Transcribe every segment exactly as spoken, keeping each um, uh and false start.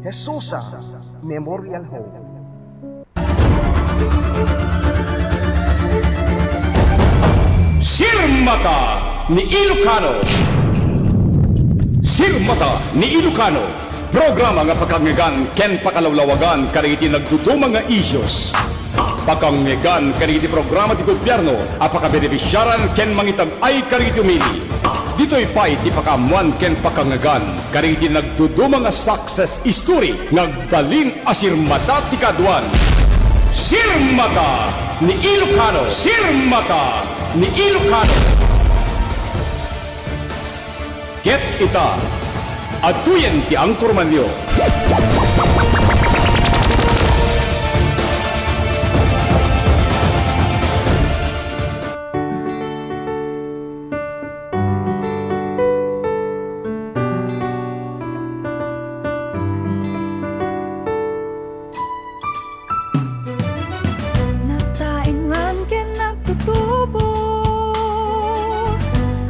Jesusa Memorial Home. Sirmata ni Ilocano. Sirmata ni Ilocano. Programa nga pakangngegan ken pakalawlawagan kadagiti nagduduma nga issues. Pakangngegan kadagiti programa ti gobyerno a pakabenefisiaran ken mangitag-ay kadagiti umili. Ditoy pay ti pakaammoan ken pakangngegan kadagiti nagduduma nga success story nga agbalin a sirmata ti kaaduan. Sirmata ni Ilocano! Sirmata ni Ilocano! Ket ita, adtoyen ti angkormanyo. Nagtaengan ken nagtutubo,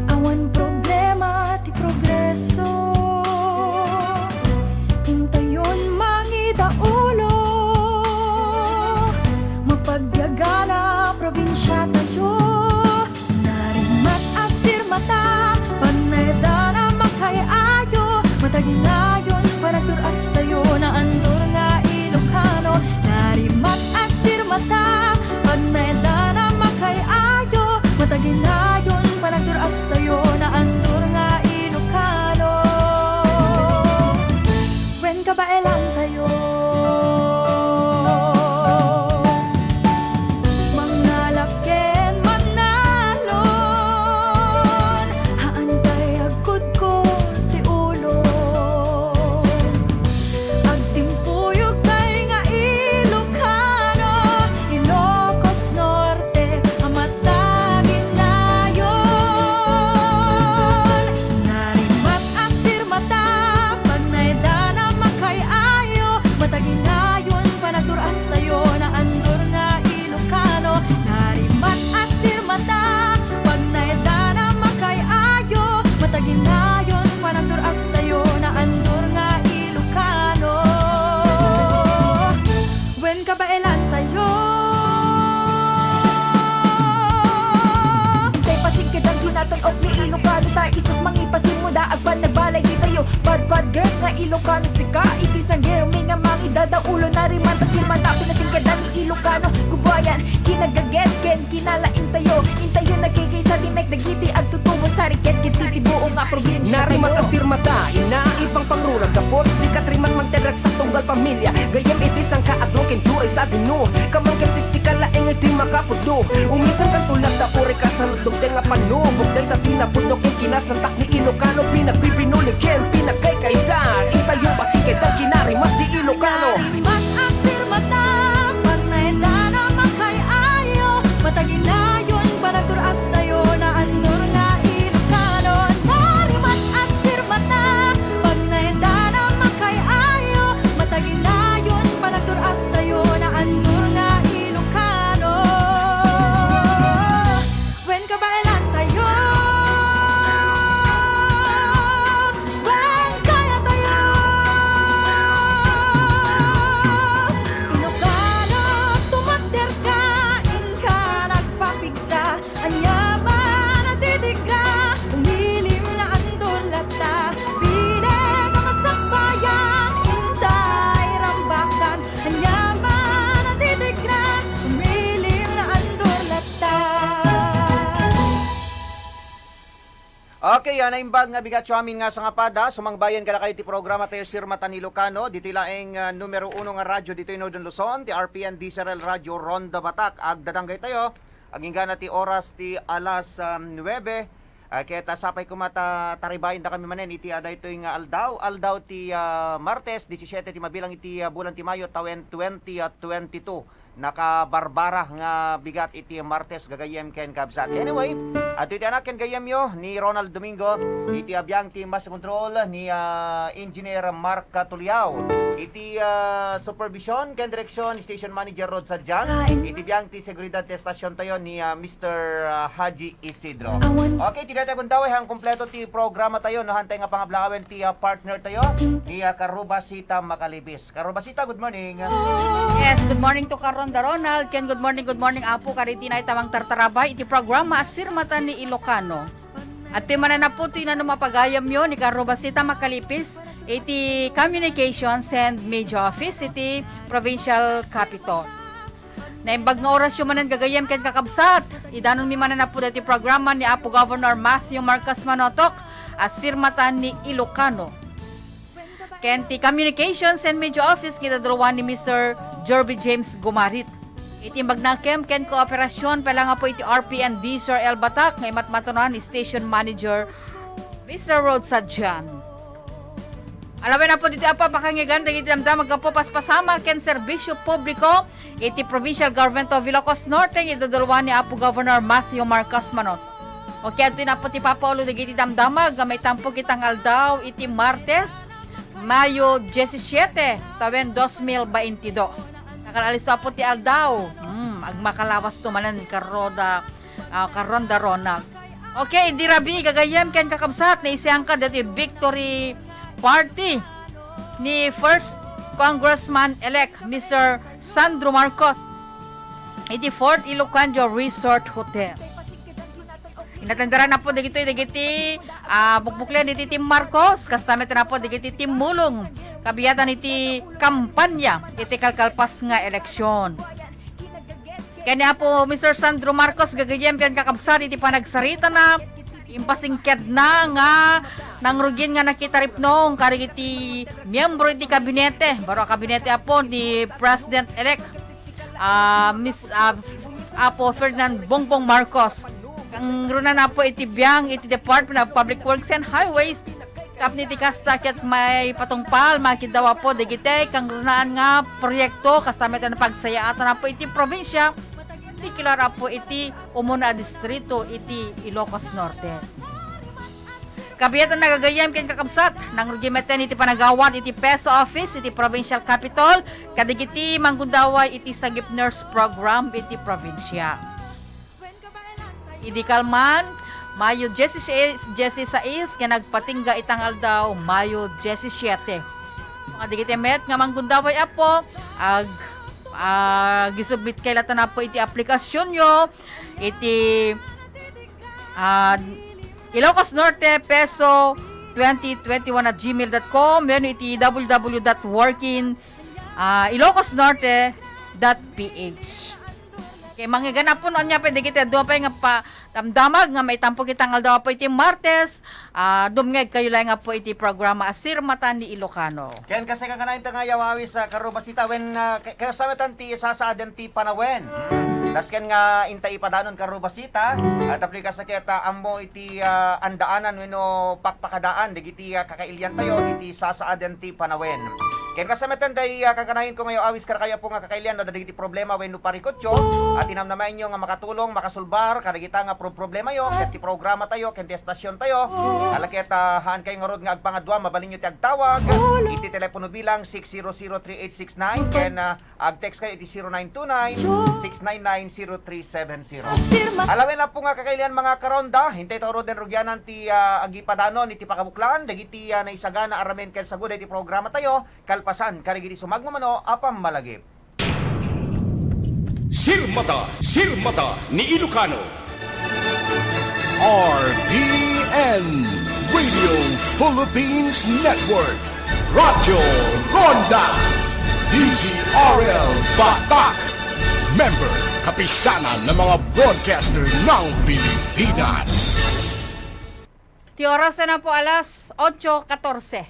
awan problema ti progreso. Intayon mangidaulo, mapagbiagana probinsiatayo. Narimat a sirmata, pagnaedan a makaay-ayo, mataginayon panagtur-astayo, naandur nga Ilocano. Narimat a sirmata, pagnaedan a makaay-ayo, mataginayon panagtur-astayo, naandur nga Ilocano. Wen kabaelantayo. Mangnalak ken mannalon, haantay agkudkod ti ulo. Agtimpuyogtay nga Ilocano, Ilocos Norte, a mataginayon. Narimat a sirmata, pagnaedan a makaay-ayo, mataginayon panagtur-astayo, naandur nga Ilocano. Narimat a sirmata, pagnaedan a makaay-ayo, mataginayon panagtur-astayo, naandur nga Ilocano. Wen kabaelantayo. Tay pasingkedan ti natay-ok ni Ilocano, ta isut' mangipasimmuda, agpan nagbalay ditayo. Padpadget nga Ilocano sika, iti sangirmi nga mangidadaulo, narimat a sirmata, pinasingkedan ni Ilocano. Gubayan, kinagaget, ken kinalaingtayo. Intayo nagkaykaysa, dimmek dagiti agtutubo, sariket, ket iti buo nga probinsia. Narimat a sirmata, ina, ipangpangruna, gapu ta sika ti rimat mangtedreksa tunggal pamilia. Gayyem iti sangkaadua ken duay sadino, kaman ket siksika laeng iti makapudno. Umisan kanto latta uray kasano dugtay nga panno, bukten ta ti napudno ken kinasantak ni Ilocano, pinagpipinuli ken pinagkaykaysa. Intayo pasingkedan ti narimat ti Ilocano. Narimat a sirmata, pagnaedan a makaay-ayo, mataginayon panagtur-astayo, naandur nga Ilocano. Narimat a sirmata, pagnaedan a makaay-ayo, mataginayon panagtur-astayo, naandur nga Ilocano. Wen kabaelantayo. Wen kayatayo. Ilocano, tumakderka, inka nagpapigsa. Aniaman a didigra, umilim nga andur latta. Bileg a masakbayan, intay rambakan. Aniaman a didigra, umilim nga andur latta. Okay, ah, naimbag nga bigatyo amin nga sangapada, sumangbayan kadakayo ti programa tayo, Sirmata ni Ilocano, ditoy laeng, ah, numero uno nga radyo ditoy Northern Luzon, ti R P N D Z R L Radio Ronda Batak. Agdadangay tayo, aginggana ti oras ti alas, ah, nuebe, ah, ket, ah, sapay koma ta taribaendakami manen iti, ah, daytoy nga aldaw, aldaw ti, ah, Martes, disisiete ti mabilang iti, ah, bulan ti Mayo, tawen twenty, ah, twenty-two. nakabarbara nga bigat iti Martes gagayyem ken kabsat. Anyway, adtoy ti anak ken gayyemyo ni Ronald Domingo iti abiang ti master control ni, ah, Engineer Mark Catuliao. Iti, ah, supervision ken direksyon, Station Manager Rod Sadjan. Iti biang ti seguridad ti estasion tayo ni, ah, Mister, ah, Haji Isidro. Okay, ti dayta gundaway, han kompleto ti programa tayo, no, hantay nga pangablaawen ti, ah, partner tayo, ni, ah, Karubasita Makalipis. Karubasita, good morning. Yes, good morning to Karonda Ronald, ken good morning, good morning, Apo, kaditi na itamang tartarabay iti programa a Sirmatan ni Ilocano. At ti mananapo ti nanum a pagayamyo ni Karubasita Makalipis iti Communications and Media Office iti Provincial Capitol. Naimbag nga orasyo manen gagayyem ken kakabsat, idanonmi manen a pudno ti programa ni Apo Governor Matthew Marcos Manotok a Sirmatan ni Ilocano. Ken ti Communications and Media Office, kidadaluan ni Mister Jorby James Gumarit. Iti imbag nakem ken kooperasyon, pay la nga po iti R P N D Sir El Batak nga imatmatonan ni Station Manager Mister Rod Sadjan. Alawen na po ditoy a papakangigan dagiti damdama gapu paspasama ken serbisyo publiko iti Provincial Government of Ilocos Norte nga idadaluan ni Apo Governor Matthew Marcos Manot. Okay, adtoy na po ti papaulo dagiti damdama nga maitampo kitang aldaw iti Martes, Mayo disisiete, tawen dos mil baintidos. Nakalalis po ti aldaw. Hmm, agmakalawas to manen, Karoda, ah, Karonda Ronald. Okay, idi rabii, gagayyem ken kakabsat, naisiangka dati victory party ni First Congressman-elect Mister Sandro Marcos iti Fort Ilocano Resort Hotel. Inatenderan na po dagitoy dagiti, ah, bukbuklen iti Team Marcos, kasta met na po dagiti timmulong kabiatan iti kampanya iti kalkalpas nga eleksyon. Ken ni Apo Mister Sandro Marcos gagayyem ken kakabsat iti panagsaritana, impasingkedna nga nangrugin nga nakitaripnong kadagiti miyembro iti kabinete, baro a kabinete, Apo, ni President-elect, ah, Miss, ah, Apo Ferdinand Bongbong Marcos. Kangruna na po iti biang iti Department of Public Works and Highways, tapno iti kasta ket maipatungpal, makiddaw, Apo, dagiti kangrunaan nga proyekto, kasta met a napagsayaatan, Apo, iti probinsia, partikular, Apo, iti umuna a distrito iti Ilocos Norte. Kabiatan, gagayyem ken kakabsat, nangrugi met iti panagawad iti PESO office iti provincial capitol kadagiti manggundaway iti Sagip Nurse Program iti probinsia. Idi kalman, Mayo dieciséis, dieciséis nga nagpatingga itang aldaw, Mayo disisiete. Kadagiti met nga manggundaway, Apo, ag-, agisubmitkay latta, Apo, iti aplikasyonyo iti, ah, Ilocos Norte PESO twenty twenty-one at gmail dot com wenno iti W W W dot working, ah, ilocosnorte dot P H. Okay, mangngegana, Apo, no ania pay dagiti adu pay nga pa-, damdamag nga maitampo kitang aldaw, Apo, iti Martes, ah, dumngegkayo laeng, Apo, iti programa a Sirmatan ni Ilocano. Ken kasla kanayon ta nga aw-awis, ah, Karubasita, wen, ah, ka-, kasta met ti sasaaden ti panawen. Mm. Kasla ken nga inta ipadanon, Karubasita, ah, tapno kasla ket, ah, ammo iti, ah, andaanan wenno pakpakadaan dagiti, ah, kakailiantayo iti sasaaden ti panawen. Ken kasla met ti, ah, kankanayon ko nga aw-awis kadakayo, Apo, nga kakailian no adda dagiti problema wenno parikutyo, a tinamnamaenyo nga makatulong, makasolbar kadagita nga pro-, problemayo, ket ti programatayo, ken ti estasiontayo. Ala ket, ah, haankayo ngarud nga agpangadua, mabalinyo ti agtawag iti telepono bilang six zero zero three eight six nine, ken, ah, ag-text kayo iti zero nine two nine, six nine nine, zero three seven zero. Alawen, Apo, nga kakailian, mga karonda, intay ta ngaruden rugianan ti, ah, agipadanon iti pakabuklan dagiti, ah, naisagana a ramen ken saguda iti programatayo, kalpasan kadagiti sumagmamano a pammalagip. Sirmata, Sirmata ni Ilocano. R P N, Radio Philippines Network, Radyo Ronda, D Z R L Batak, member, Kapisanan ng mga Broadcaster ng Pilipinas. Ti oras na po, alas otso katorse.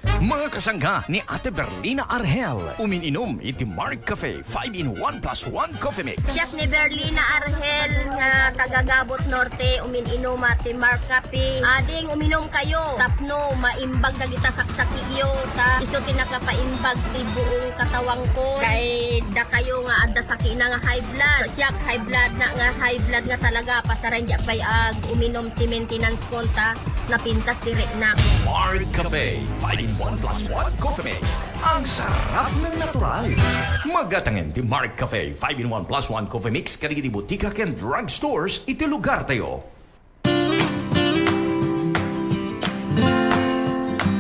Mga kasangga ni Ate Berlina Arhel, umin-inom iti Mark Cafe five-in-one plus one Coffee Mix. Siak ni Berlina Arhel nga taga Gabot Norte, umin-inuma ti Mark Cafe. Ading uminom kayo tapno maimbag dagita saksakiyo, ta isu ti nakapaimbag ti buong katawangko. Kay dakayo nga adda sakina nga high blood. Siak high blood na nga high blood nga talaga, pasaren di pay ag uminom ti maintenance ko ta napintas ti reknak. Mark Cafe, five-in-one plus one Coffee Mix. Ang sarap ng natural. Magatangen ti Mark Cafe five-in-one plus one Coffee Mix kadagiti butika ken drugstores iti lugartayo.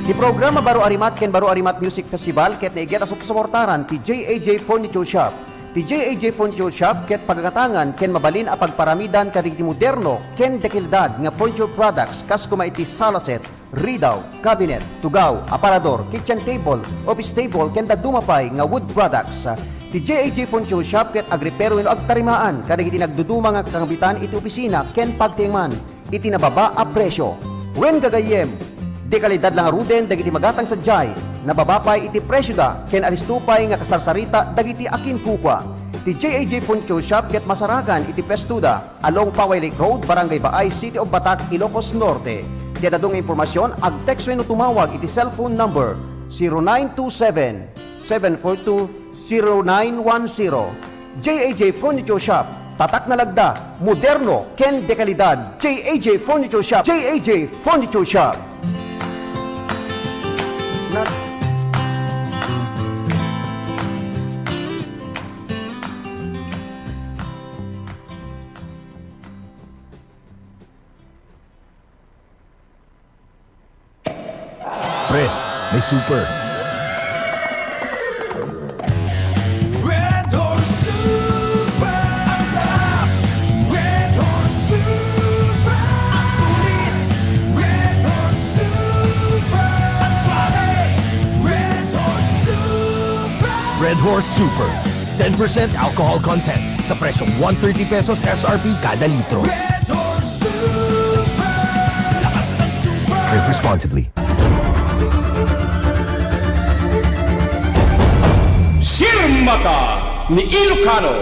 Ti programa Baro a Rimat ken Baro a Rimat Music Festival ket naiget a supsuportaran ti J A J Furniture Shop. Ti J A J Furniture Shop ket pagagatangan ken mabalin a pagparamidan kadagiti moderno ken dekalidad nga furniture products kas kuma iti sala set, ridaw, cabinet, tugaw, aparador, kitchen table, office table, ken dadduma pay nga wood products. Ti J A J Furniture Shop ket agrepero wenno agtarimaan kadagiti nagduduma nga kakambitan iti opisina ken pagtiman iti nababa a presyo. Wen gagayyem, dekalidad la ngaruden dagiti magatang sadiay, nababa pay iti presioda ken alisto pay nga kasarsarita dagiti akinkukua. Ti J A J Furniture Shop ket masarakan iti pwestoda. Along Paway Lake Road, Barangay Baay, City of Batac, Ilocos Norte. Ti adda adu nga impormasion, ag-text wenno tumawag iti cellphone number zero nine two seven, seven four two, zero nine one zero. J A J Furniture Shop, tatak nga lagda, moderno, ken dekalidad. J A J Furniture Shop, J A J Furniture Shop. Pre, may super. Red Horse Super! Ang sarap! Red Horse Super! Ang sulit! Red Horse Super! Ang suabe! Red Horse Super! Red Horse Super. Ten percent alcohol content sa presyong one thirty pesos S R P kada litro. Red Horse Super! Lakas ng super! Drink responsibly. Sirmata ni Ilocano.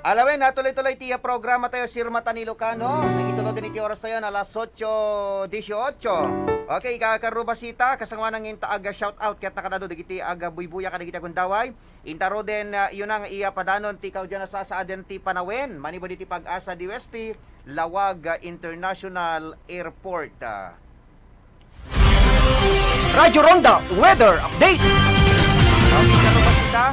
Alawen, natuloy-tuloy ti programa tayo, Sirmata ni Ilocano. Nagitulod din iti oras tayo na alas otso dieciocho. Okay, kakarubasita, kasanguanan nga inta aga shout out ket nakadado dagiti aga buybuya kadagiti agundaway. Inta ruden, ah, yun ang iya padanon ti kaudyan a sasaaden ti panawen, manipud iti Pag-asa D O S T, Lawag, ah, International Airport. Ah. Radyo Ronda Weather Update. Okay, karubasita.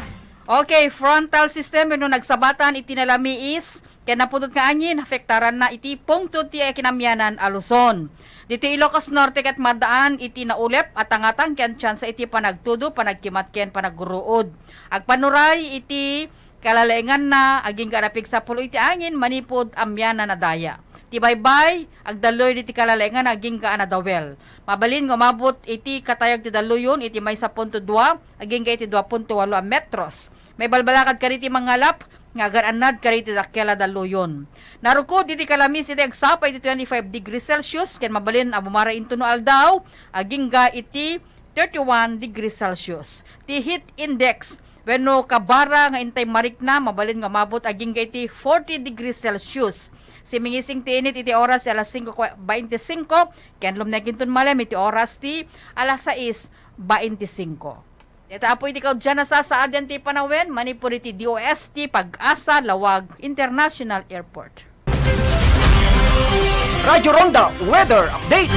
Okay, frontal system wenno nagsabatan iti nalamiis ken napudot nga angin, apektaranna iti pungtod ti kinamianan a Luzon. Ditoy Ilocos Norte ket maddaan iti naulep a tangatang ken tsansa iti panagtudo, panagkimat ken panagruruod. Agpanuray iti kalalaenganna, agingga a napigsapulo iti angin manipud amianan a daya. Ti baybay, agdalluyon iti kalalaenganna agingga a nadawel. Mabalin nga umabot iti katayag ti dalluyon iti maysa punto dua agingga iti dua punto walo a metros. Maibalbalakad kaditi mangalap nga agan-annad kaditi dakkel a dalluyon. Narukod iti kalamis iti agsapa iti twenty-five degrees Celsius ken mabalin a bumara intono aldaw agingga iti thirty-one degrees Celsius. Ti heat index wenno kabara nga intay marikna, mabalin nga umabot agingga iti forty degrees Celsius. Simingising ti init iti oras ti alas singko bainti singko, ken lumnek inton malem iti oras ti alas sais bainti singko. Deta apo iti kaudyan a sasaaden ti panawen, manipud iti D O S T Pag-asa Lawag International Airport. Radyo Ronda Weather Update.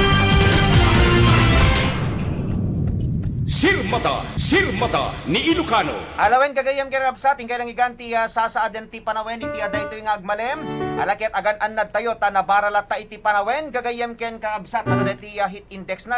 Sirmata, Sirmata ni Ilocano. Alawen gagayyem ken kakabsat, inkay langigan ti, ah, sasaaden ti panawen iti, ah, daytoy nga agmalem. Ala ket agan-annad tayo ta nabara latta iti panawen gagayyem ken kakabsat. Ano daytoy, ah, heat index na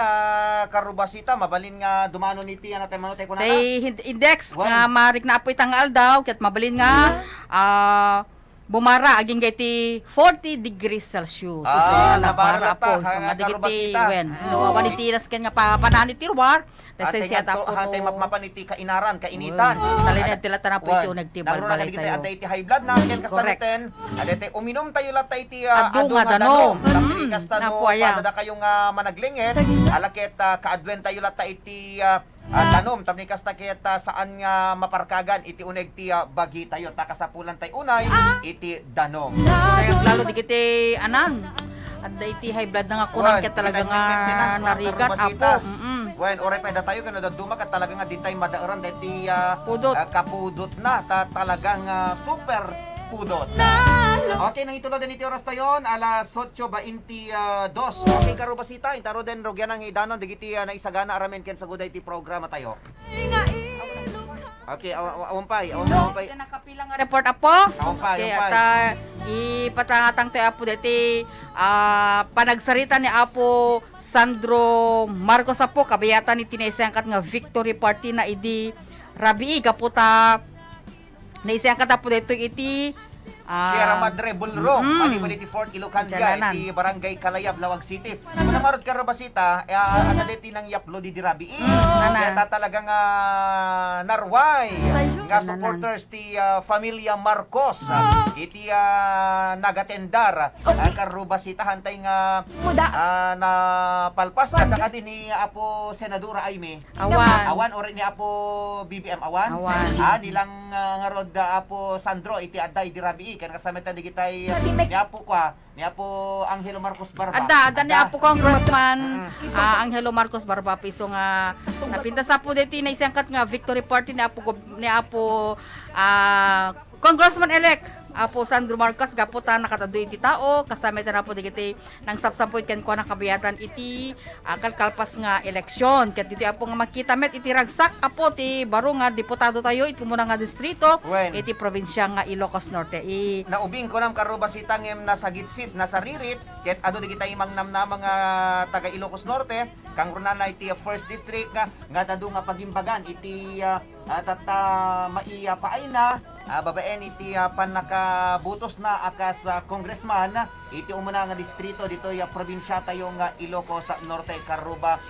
karubasita, mabalin nga dumanon iti, ano tayo, mano tayo kunana? Tay hin-, index nga marikna apo ita nga aldaw ket mabalin nga, ah, Bumara agingga iti forty degrees Celsius. Ah, isu nga nabara nabara latta, apo, isu nga dagiti, Karbasita. Wen, no, awan iti nasken nga pa-, panaan iti ruar, Hantay nagsensiat nga to-, apo hantay no mapmapan iti kainaran, kainitan. Wen, nalinaed ti latta na apo iti uneg ti balbalay tayo. Nagruna dagiti adda iti high blood na, ken kasla metten, adda iti uminum tayo latta iti, ah, adu nga danum. Tapno kasta no, apo, aya. Adda kayo nga managlinget, ala ket, ah, kaaduen tayo latta iti, ah, ah, danum, tapno kasta ket, ah, saan nga maparkagan iti uneg ti, ah, bagi tayo. Ta kasapulan tayo unay iti danum. Kaya lalo digiti anan. Adda iti high blood na nga kunam ket talaga nga narigat, apo. Mm-mm. Wen, uray pay datayo ken no dadduma ket talaga nga ditay madaeran daytoy, ah, pudot. Ah, kapudot na. Ta-, talagang, ah, super pudot. Okay, nangituloden iti oras tayon, alas otso bainti dos. Okay, Karbasita, intaroden, rugian nga idanon, digiti, ah, naisagana aramen ken saguda iti programa tayo. Okay, aw-, aw-, awan pay, awan, awan pay. Iti nakapila nga report, apo? Awan pay, awan pay. Ata, ipatangatang tayo, apo, deti, ah, panagsarita ni Apo Sandro Marcos, apo, kabayatan iti naisengkat nga victory party na idi rabii, gapu ta naisengkat, apo, daytoy iti Ah, Sierra Madre Ballroom, mm. Manipal iti Fort Ilocanda, iti Barangay Kalayab, Laoag City. Kuna marot, Karbasita, eh, ah, ano deti nang yaplo di dirabii. Mm, nana. Kaya ta talaga nga narway nga supporters ti, ah, Familia Marcos, ah, iti, ah, nagatendar, ah, Karbasita, hantay nga, ah, napalpas, kadi ni Apo Senadora Aimee. Awan. Awan, uray ni Apo B B M, awan? Awan. Ah, nilang, ah, ngarud, ah, Apo Sandro, iti adda idi rabii, ken kasama ta digitay ni Apo kwa, ni Apo Angelo Marcos Barba. Adda, adda ni Apo Congressman, ah, Angelo Marcos Barba, isu nga napintas, apo, deti naisengkat nga victory party ni Apo Gob-, ni Apo, ah, Congressman-elect Apo Sandro Marcos, gapu ta nakatado iti tao, kasama iti, apo, dagiti nangsapsaput kenkuana kabayatan iti, ah, kalkalpas nga eleksyon. Ket ditoy, apo, nga makita met iti ragsak, apo, ti baro nga diputado tayo iti umuna nga distrito iti probinsia nga Ilocos Norte. I- Naubing kunam, Karbasita, ngem nasagitsit, nasaririt, ket adu dagiti mangnamnama nga taga Ilocos Norte, kangrunana iti first district nga, nga adu nga pagimbagan iti, ah, ah, tatta maipaayna, ah, babaen iti, ah, pannakabutosna a kas, ah, congressman iti umuna nga distrito ditoy, ah, probinsia tayo nga Ilocos Norte, Karbasita,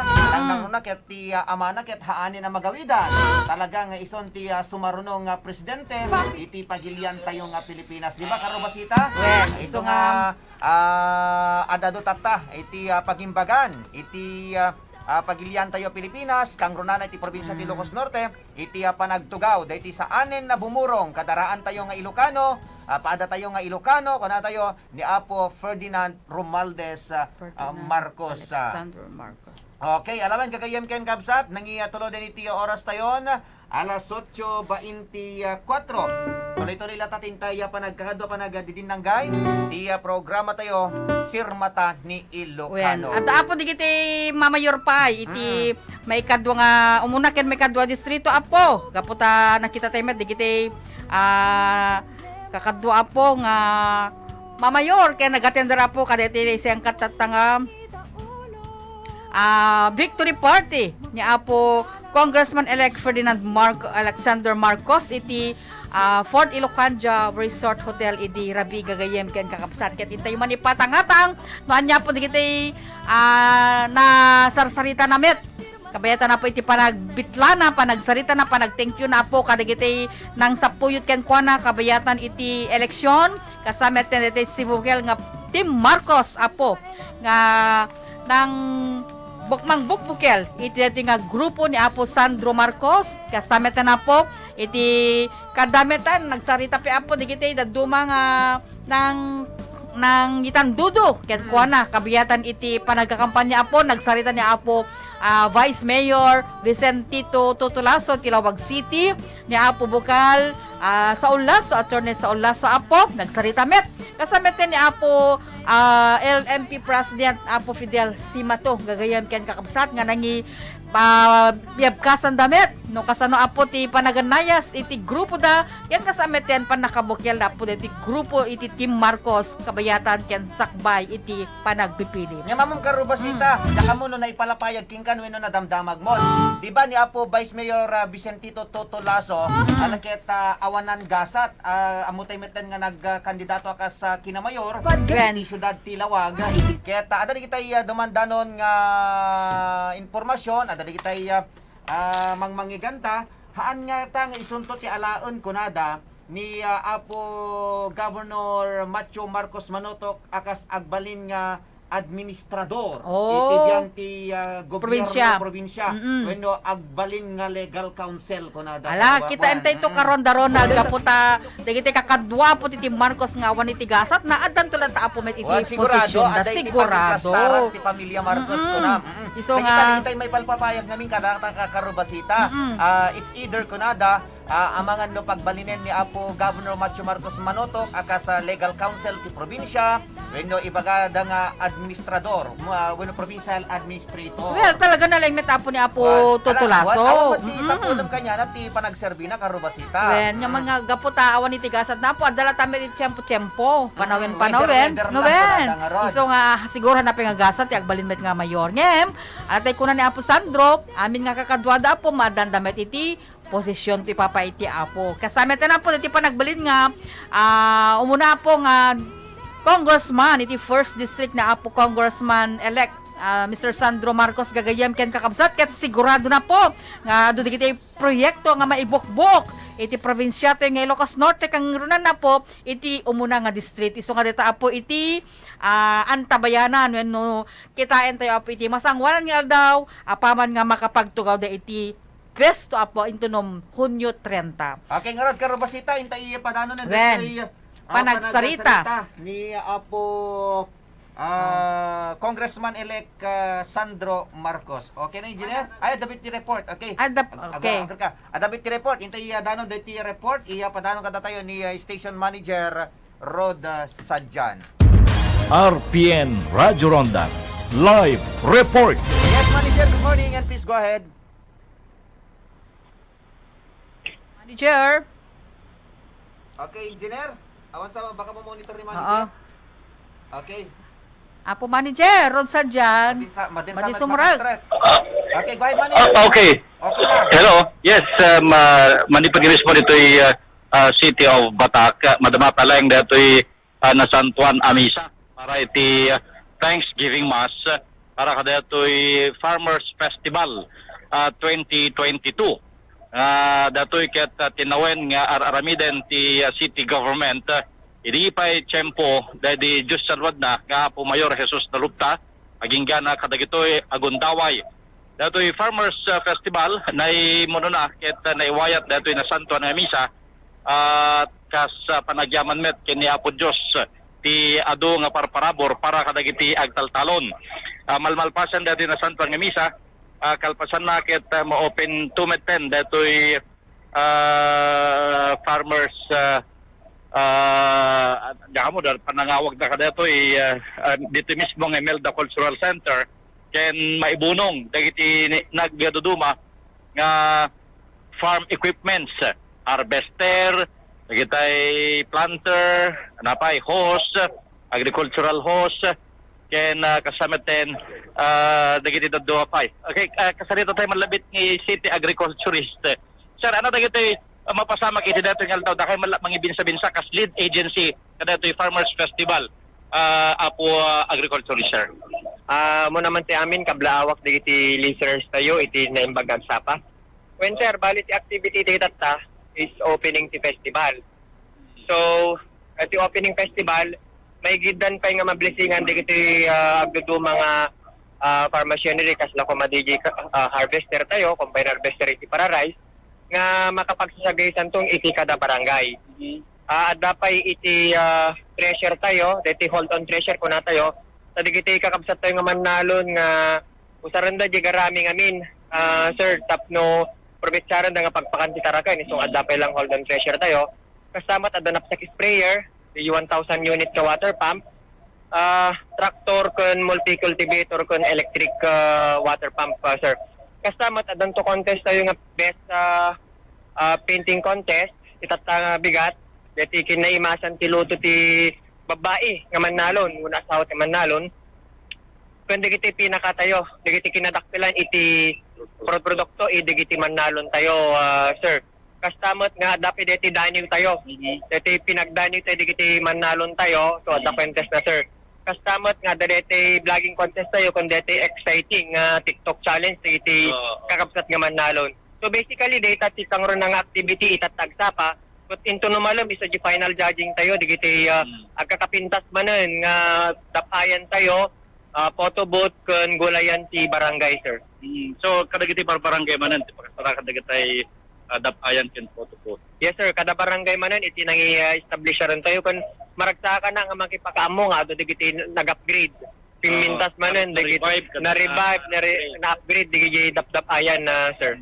nang nangruna ket ti, ah, amana ket haanen a magawidan. Talaga nga ison ti, ah, sumaruno nga presidente iti pagilian tayo nga Pilipinas. Di ba, Karbasita? Wen, isu nga, ah, adda adu tatta iti, ah, pagimbagan iti, ah, ah, pagilian tayo Pilipinas, kangrunana iti probinsia ti Ilocos Norte, iti, ah, panagtugaw daytoy saanen a bumurong kadaraan tayo nga Ilocano, ah, paada tayo nga Ilocano, kuna tayo ni Apo Ferdinand Romualdez, ah, ah, Marcos, ah. Alexander Marcos. Okay, alawen gagayyem ken kabsat, nangiya tuloden iti oras tayon, alas otso bainti kuatro. Tuloy-tuloy latta ti intay a panagkakadua, panagdidinnanggay ti, ah, programa tayo, Sirmata ni Ilocano. Wen, adda, apo, digiti mamayor pay iti maikadua nga, umuna ken maikadua distrito, apo. Gapu ta nakita tayo met digiti, ah, kakadua, apo, nga mamayor ken nagatender, apo, kadaytoy naisengkat tatta nga ah, victory party ni Apo Congressman-elect Ferdinand Marco-, Alexander Marcos iti, ah, Fort Ilocandia Resort Hotel idi rabii gagayyem ken kakabsat. Ket intayo man ipatangatang no ania, apo, dagiti, ah, nasarsaritana met. Kabayatan, apo, iti panagbitlana, panagsaritana, panag-thank you na, apo, kadagiti nangsapuyot kenkuana, kabayatan iti eleksyon. Kasama met daytoy sibukel nga Team Marcos, apo, nga nangbukmang bukbukel iti daytoy nga grupo ni Apo Sandro Marcos. Kasama met, apo, iti kaddametan, nagsarita pay, apo, dagiti dadduma nga nang-, nangitandudo kenkuana, kabayatan iti panagkakampanya, apo. Nagsarita ni Apo, ah, Vice Mayor Vicentito Tutulaso ti Laoag City, ni Apo Bukal, ah, Saulaso, Attorney Saulaso, apo, nagsarita met. Kasama met ni Apo, ah, L M P President Apo Fidel Simato, gagayyem ken kakabsat nga nangi-, pa-, yabkasan da met no kasano, Apo, ti panagannayas iti grupo da, ken kasano met ti pannakabukel da, Apo, daytoy grupo iti Team Marcos, kabayatan ken sakbay iti panagpipili. Ngem ammom, Karubasita, Mm. dakamo no naipalapayag kenka wenno nadamdamagmo. Di ba ni Apo Vice Mayor, ah, Vicentito Toto Lasso, Mm. ala ket, ah, awanan gasat, ah, ammo tay metten nga nagkandidato a kas, ah, kinamayor, Wen. iti siudad ti Lawag. Ket, ah, adda dagitay, ah, dumandanon nga impormasyon, adda dagitay, ah, ah, mangmangiganta, haan ngata nga isunto ti alaen, kunada, ni, ah, Apo Governor Macho Marcos Manotok a kas agbalin nga administrador Oh. iti biang ti, ah, gobyerno Probinsya. probinsya Mm-mm. wenno agbalin nga legal counsel, kunada. Ala, Wa-, kitaentayo ito Mm-mm. karon da, Ronald, gapu ta dagiti kakadua, Apo, ti Team Marcos nga awan iti gasat, naaddanto latta, Apo, met iti Wan, sigurado, posisyon da. adda iti Sigurado. pangiplastaran ti pamilya Marcos, Mm-mm. kuna. Mm-mm. Isu Dagita nga dagitay maipalpapayag ngamin kadata, Karubasita. Mm-mm. Ah, it's either, kunada, ah, amangan no pagbalinen ni Apo Governor Macho Marcos Manotok a kas, ah, legal counsel ti probinsya, wenno ibagada nga administrador, mo-, ah, wenno provincial administrator. Well, talaga na lang met, Apo, ni Apo Wan, Toto ala, Lasso. wan, awan ti Mm. sapulem kaniana ti panagserbina, Karubasita. Wen, nga Mm. mga gapu ta awan iti gasat na, Apo, adda latta met iti tiempo-tiempo. Panawen, Mm, panawen. weather, weather lang Ngawen. kunada ngarud. Isu nga, siguro hanapay nga gasat ti agbalin met nga mayor. Ngem, atay kuna ni Apo Sandro, amin nga kakaduada, Apo, maaddanda met iti posisyon ti papa iti Apo. Kasama iti Apo, iti panagbalin nga, ah, umuna, Apo, nga congressman iti first district na Apo Congressman-elect, ah, Mister Sandro Marcos gagayyem ken kakabsat, ket sigurado na, Apo, nga adu dagiti proyekto nga maibukbok iti probinsya tayo nga Ilocos Norte, kangrunanna, Apo, iti umuna nga district. Isu nga dita, Apo, iti, ah, antabayanan wenno kitaentayo, Apo, iti masangoanan nga aldaw, apaman nga makapagtugaw da iti pwesto, Apo, inton Hunio trenta. Okay, ngarud, Karubasita, intay iya padano na Wen. ditoy, ah, Panagsarita. panagsarita ni Apo, ah, Congressman-elect, ah, Sandro Marcos. Okay na, Engineer? Ay, adda met ti report. Okay. Adda, Ag-, okay. agar-, agar ka. Adda met ti report. Intay iya danon ditoy report. Iya padano kadatayo ni, ah, Station Manager Rod, ah, Sadjan. R P N Radyo Ronda Live Report. Yes, Manager, good morning and please go ahead. Manager. Okay, Engineer. Awan sa, baka mo-monitor ni Oo. Manager. Okay. Apo Manager, Rod Sadjan. Madin sa, madin sa Madi met sumrag. makastrek. Okay, go ahead, Manager. Ah, okay. Okay na. Hello. Yes, um, ah, manipud nga mismo ditoy, ah, ah, City of Batac, ah, madama pay laeng daytoy ah, nasantuan a misa para iti, ah, Thanksgiving Mass, ah, para kadaytoy Farmers Festival, ah, twenty twenty-two. Ah, daytoy ket, ah, tinawen nga ar-aramiden ti, ah, city government, ah, idi pay tiempo daydi Dios saluadna nga Apo Mayor Jesus Dalupta, agingga kadagitoy agundaway. Daytoy Farmers, ah, Festival, naimunona ket, ah, naiwayat daytoy nasantuan nga misa, ah, kas, ah, panagyaman met ken ni Apo Dios, ti adu nga parparabur para kadagiti agtaltalon. Ah, malmalpasen daytoy nasantuan nga misa, ah, kalpasanna ket, ah, ma-open to metten daytoy, ah, Farmers, ah, ah, diak ammo, da-, panangawagda kadaytoy, ah, ah, ditoy mismo nga Imelda Cultural Center, ken maibunong dagiti ni-, nagduduma nga farm equipments, harvester, dagitay planter, napay, hose, agricultural hose, ken, ah, kasama ten, ah, dagiti dadduma pay. Okay, ah, kasarita tayo manlabit ni city agriculturist. Sir, ano dagiti, ah, mapasamak iti daytoy nga aldaw? Dakay man la-, mangibinsa-binsa kas lead agency kadaytoy Farmers Festival, ah, Apo, ah, Agriculturist, sir. Ah, mo naman ti amin, kablaawak dagiti listeners tayo, iti naimbag nga agsapa. Wen, sir, bali ti activity ti tatta is opening ti festival. So, ah, ti opening festival, maigiddan pay nga mablessingan dagiti, ah, agduduma nga, ah, farm machinery, kasla koma digi, ah, harvester tayo, combine harvester iti para rice, nga makapagsasagaysanto iti kada barangay. Ah, adda pay iti, ah, thresher tayo, deti hold-on thresher kuna tayo. Ta dagiti kakabsat tayo nga mannalon nga usarenda diay garami ngamin, ah, sir, tapno probetsarenda nga pagpakan ti taraken, isu nga adda pay lang hold-on thresher tayo. Kasta met adda knapsack sprayer, di one thousand unit nga water pump, ah, tractor ken multi-cultivator ken electric, ah, water pump, ah, sir. Kasta met, addanto contest tayo nga best, ah, ah, painting contest, itatta nga bigat, dagiti kinaimasan ti luto ti babbai nga mannalon, wenno asawa ti mannalon. Ken dagiti pinakatayo, dagiti kinadakkelan iti pro-, produkto, eh, dagiti mannalon tayo, ah, sir. Kasta met nga adda pay dagiti daniw tayo. Mhm. Dagiti pinagdaniw tayo, dagiti mannalon tayo, so adda Mhm. contest na, sir. Kasta met nga adda dagiti vlogging contest tayo, ken dagiti exciting nga TikTok challenge, dagiti Oo. kakabsat nga mannalon. So, basically, dayta ti pangruna nga activity, itatta agsapa. But into no malem, isu ti final judging tayo, dagiti, ah, Hmm. agkakapintas manen nga dap-ayan tayo, ah, photo booth, ken gulayan ti barangay, sir. Hmm. So, kadagiti barbarangay manen, ti pakasarakan dagiti, ah, dap-ayan ken photo booth? Yes, sir. Kada barangay manen, iti nangi-, ah, establisharen tayo, ken maragsakan na nga makipakaammo nga adu dagiti nag-upgrade. Pimintas Oo, manen, na-, dagiti, na-revive, na-re-, na-upgrade. Na-upgrade, dagiti dapdap-ayan na, sir.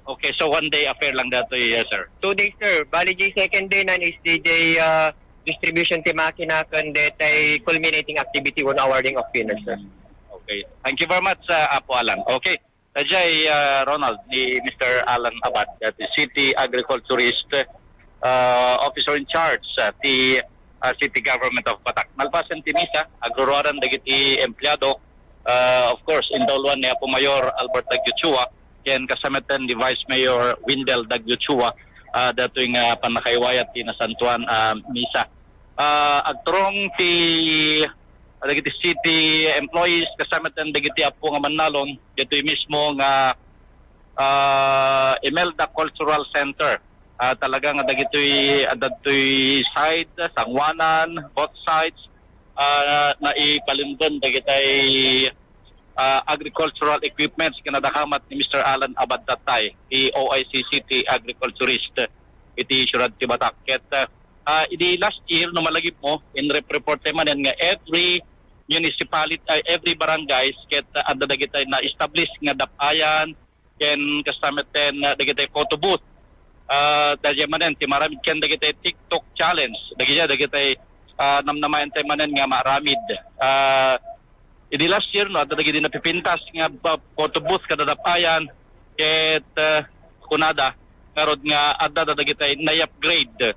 Okay, so one day affair lang datoy, yes, sir. Two days, sir. Bali, di second day nan is di, di, ah, distribution ti makina, ken detay culminating activity wenno awarding of winners, sir. Okay. Thank you very much, uh, Apo Alan. Okay. Ajay, ah, Ronald, ni Mister Alan Abad, dati City Agriculturist, ah, Officer in Charge, ah, ti, ah, City Government of Batac. Nalpasen ti misa, agruruaran dagiti empleado, ah, of course, indauluan ni Apo Mayor Albert Dagiochua, ken kasametan ni Vice Mayor Windel Dagiochua, ah, datoy nga pannakaiwayat ti nasantoan a misa. Ah, agturong ti dagiti city employees, kasametan dagiti apo nga mannalon, ditoy mismo nga, ah, Imelda Cultural Center. Ah, talaga nga dagitoy, ah, dagitoy side, sanguanan, both sides, ah, naipalimben dagitay, ah, agricultural equipments nga nadakamat ni Mister Alan Abad Tatay, ti O I C City Agriculturist iti siudad ti Batac. Ket, ah, ah, idi last year, no malagipmo, inrep-report tayo manen nga every municipality, ah, every barangays, ket, ah, adda dagitay na-establish nga dap-ayan, ken kasta met ken, ah, dagitay photo booth. Ah, daydiay manen, ti maaramid ken dagitay TikTok challenge. Dagiti, dagitay, ah, namnamaen tayo manen nga maaramid. Ah, idi last year, no, adda dagiti napipintas nga ba-, photo booth kada dap-ayan, ket, ah, kunada, ngarud nga adda dagitay na-upgrade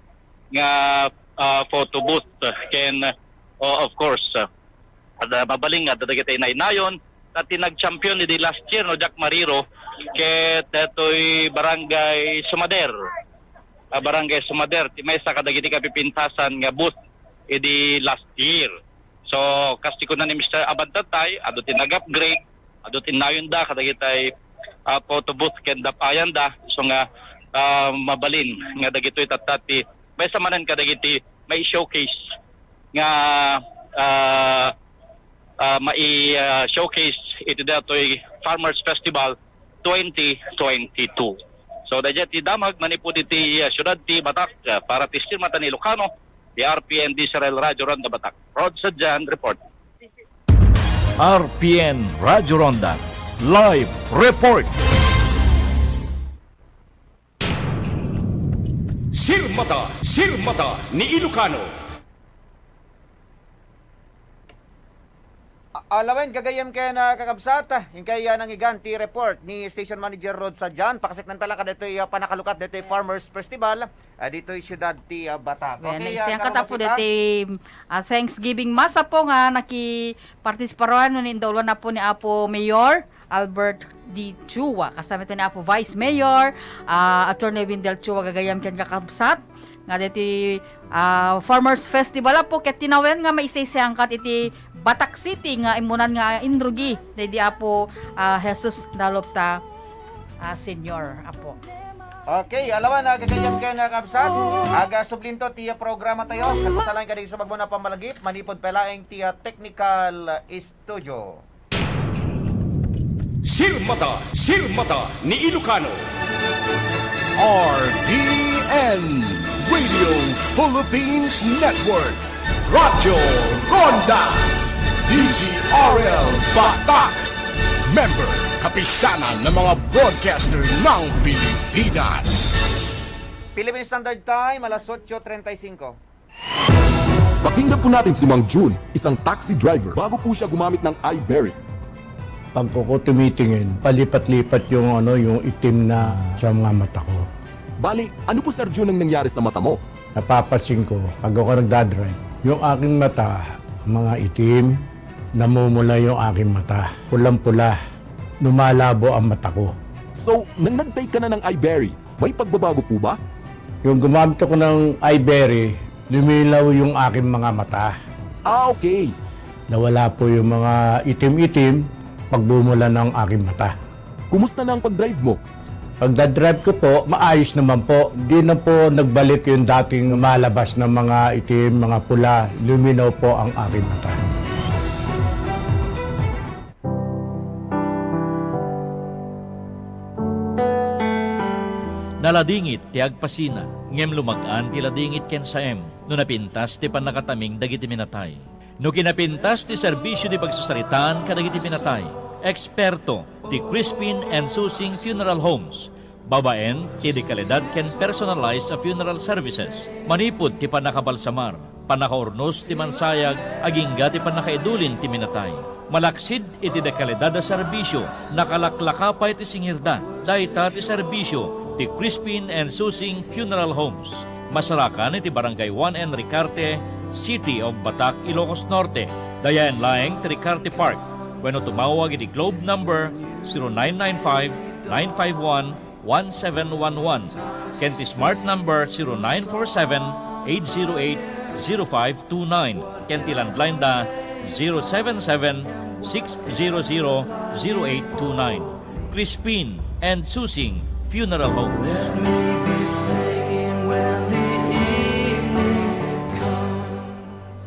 nga, ah, photo booth. Ken, oh, of course, ah, Adda mabalin nga adda dagiti nainayon, ta ti nag-champion idi last year, no, Jack Mariro, ket datoy Barangay Sumader. Ah, Barangay Sumader, ti maysa kadagiti kapipintasan nga booth idi last year. So, kas ti kuna ni Mister Abad Tatay, adu ti nag-upgrade, adu ti nayonda kadagitay, ah, photo booth ken dap-ayanda, isu nga, ah, mabalin nga dagitoy tatta ti maysa manen kadagiti mai-showcase nga, ah, ah, mai, ah, showcase iti datoy Farmers Festival twenty twenty-two. So, daydiay ti damag manipud iti, ah, siudad ti Batac, ah, para ti Sirmata ni Ilocano, ti R P N Digital Radio Ronda Batac. Rod Sadian report. R P N Radio Ronda Live Report. Sirmata, Sirmata ni Ilocano. A-, alawen, gagayyem ken, ah, kakabsat, inkay, ah, nangngegan ti report ni Station Manager Rod Sadian. Pakasaknaan pay la kadaytoy, ah, pannakalukat daytoy Farmers Festival, ah, ditoy siudad ti, ah, Batac. Wen, okay, ah, naisayangkat, Apo, daytoy, ah, Thanksgiving Mass, Apo, nga nakipartisiparan wenno indauluan, Apo, ni Apo Mayor Albert D. Chua. Kasta met ni Apo Vice Mayor, ah, Attorney Windel Chua, gagayyem ken kakabsat, nga daytoy, ah, Farmers Festival, Apo, ket tinawen nga maisaysayangkat iti Batac City nga immunan nga inrugi daydi Apo, ah, Jesus Dalupta, ah, Senior, Apo. Okay, alawen, ah, gagayyem ken, ah, kakabsat. Aga sublinto ti, ah, programa tayo. Ket pasalaen kadagiti subagmo a pammalagip, manipud pay laeng ti, ah, technical, ah, studio. Sirmata, Sirmata ni Ilocano. R P N, Radio Philippines Network, Radyo Ronda, D Z R L Batac, member, Kapisanan ng mga Broadcaster ng Pilipinas. Philippine Standard Time, alas otso treinta y cinco. Pakinggan po natin si Mang Jun, isang taxi driver. Bago po siya gumamit ng iBerry. Pag ko tumitingin, palipat-lipat yung, ano, yung itim na sa mga mata ko. Bali, ano po, Sir Jun, ang nangyari sa mata mo? Napapansin ko, pag ako nagdadrive, yung aking mata, mga itim, namumula yung aking mata. Pulang-pula, lumalabo ang mata ko. So, nang nag-take ka na ng iBerry, may pagbabago po ba? Yung gumamit ako ng iBerry, lumilaw yung aking mga mata. Ah, okay. Nawala po yung mga itim-itim, pagmumula ng aking mata. Kumusta na ang pag-drive mo? Pagdadrive ko po, maayos naman po. Di na po nagbalik yung dating malabas na mga itim, mga pula. Luminaw po ang aking mata. Naladingit ti agpasina, ngem lumag-an ti ladingit ken saem no napintas ti pannakataming dagiti minatay. No kinapintas ti serbisio ti pagsasaritaan kadagiti minatay, eksperto ti Crispin and Susing Funeral Homes, babaen ti dekalidad ken personalized a funeral services, manipud ti pannakabalsamar, pannakaurnos ti mansayag, agingga ti pannakaidulin ti minatay. Malaksid iti dekalidad a serbisio, nakalaklaka pay ti singirda. Dayta ti serbisio ti Crispin and Susing Funeral Homes. Masarakan iti Barangay one N Ricarte, City of Batac, Ilocos Norte. Dayaen laeng ti Ricarte Park wenno tumawag iti Globe number zero nine nine five, nine five one, one seven one one ken ti Smart number zero nine four seven, eight zero eight, zero five two nine ken ti landline da zero seven seven, six zero zero, zero eight two nine. Crispin and Susing Funeral Homes. Let me be singing when the evening comes.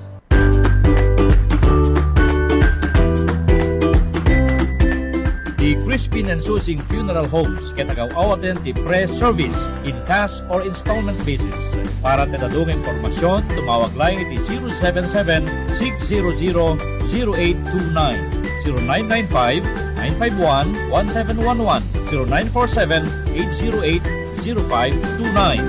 Ti Crispin and Susing Funeral Homes ket agaw-awaten ti press service in cash or installment basis. Para ti dadduma nga impormasyon, tumawag laeng iti zero seven seven, six zero zero, zero eight two nine, zero nine nine five, nine five one, one seven one one, zero nine four seven, eight zero eight, zero five two nine.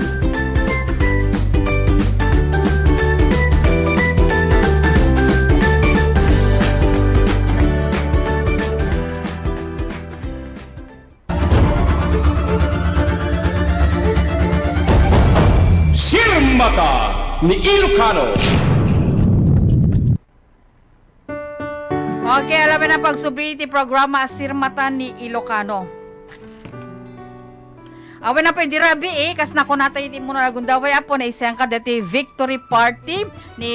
Sirmata ni Ilocano. Okay, alam na pagsubli ti programa a Sirmata ni Ilocano. Awan na pay di rabii, eh, kas nakunatayo iti muna agundaway, apo, naisengka dati victory party ni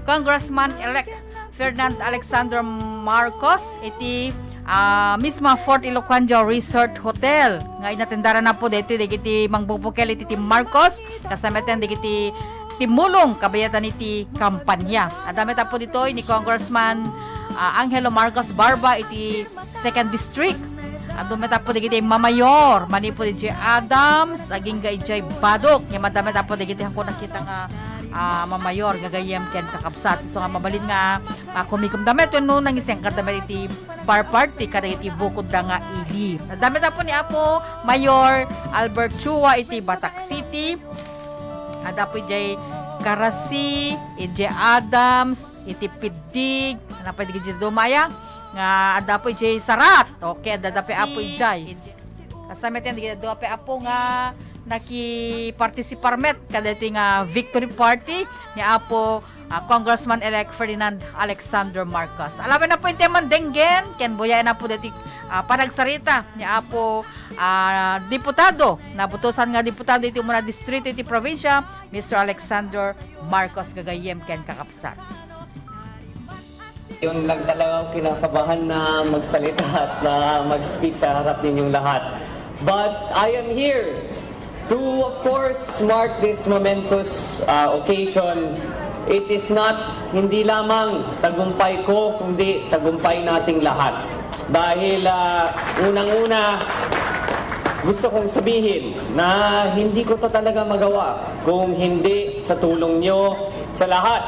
Congressman-elect Ferdinand Alexander Marcos iti, ah, mismo Fort Elocuandia Resort Hotel nga inatendaran na po daytoy dagiti mangbubukel iti Team Marcos, kasama ten dagiti timmulong kabayatan iti kampanya. Adda met apo ditoy ni Congressman, ah, Angelo Marcos Barba iti Second District. Adda met apo dagiti mamayor manipud idiay Adams, agingga idiay Badoc. Ngem adda met apo dagiti haanko nakita nga, ah, mamayor, gagayyem ken kakabsat. Isu nga mabalin nga, ah, kumikomda met wenno nangisengkada met iti bar party kadagiti bukodda nga ili. Adda met apo ni Apo Mayor Albert Chua iti Batac City. Adda apo idiay Carasi, idiay Adams, iti Piddig, napay dagiti dumaya, nga adda apo idiay Sarat. Okay, adda dapay apo idiay. Kasama ten dagiti adu a pay apo nga nakipartisipar met kadaytoy nga victory party ni Apo, ah, Congressman-elect Ferdinand Alexander Marcos. Alamen na po iti mandenggen, ken buyaen na po daytoy, ah, panagsarita ni Apo, ah, Diputado, nabutosan nga diputado iti umuna distrito iti probinsya, Mister Alexander Marcos gagayyem ken kakabsat. Yun lang talaga, kinakabahan na magsalita at na mag-speak sa harap ninyong lahat. But I am here to, of course, mark this momentous, uh, occasion. It is not, hindi lamang tagumpay ko, kundi tagumpay nating lahat. Dahil, uh, unang-una, gusto kong sabihin na hindi ko to talaga magawa kung hindi sa tulong nyo, sa lahat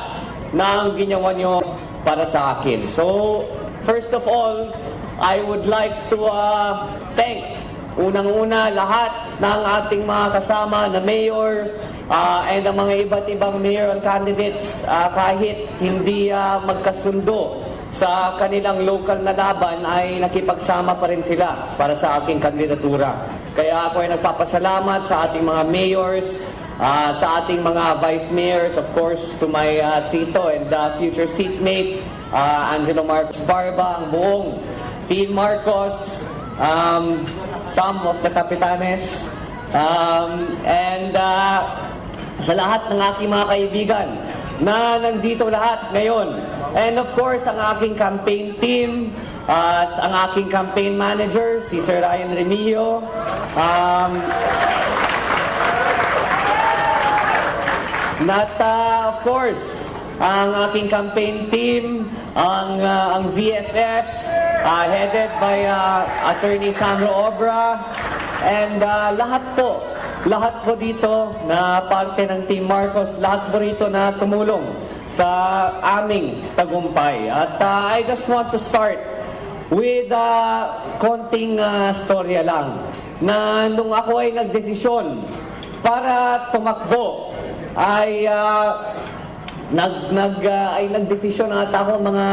ng ginawa nyo para sa akin. So, first of all, I would like to, uh, thank Unang-una, lahat ng ating mga kasama na mayor, ah, and ang mga iba't ibang mayor and candidates, ah, kahit hindi, ah, magkasundo sa kanilang lokal na laban, ay nakipagsama pa rin sila para sa aking kandidatura. Kaya ako ay nagpapasalamat sa ating mga mayors, ah, sa ating mga vice mayors, of course, to my, ah, tito and, ah, future seatmate, ah, Angelo Marcos Barba, ang buong Team Marcos, um, some of the capitanes, um, and, ah, sa lahat ng aking mga kaibigan na nandito lahat ngayon. And of course, ang aking campaign team, ah, ang aking campaign manager, si Sir Ryan Remillo, um, at, ah, of course, ang aking campaign team, ang, ah, ang V F F, ah, headed by, ah, Attorney Sandro Obra, and, ah, lahat po, lahat po dito na parte ng Team Marcos, lahat po rito na tumulong sa aming tagumpay. At, ah, I just want to start with, ah, konting, ah, storya lang na nung ako ay nagdesisyon para tumakbo, ay, ah, nag-, nag-, ah, ay nagdesisyon ata ako mga,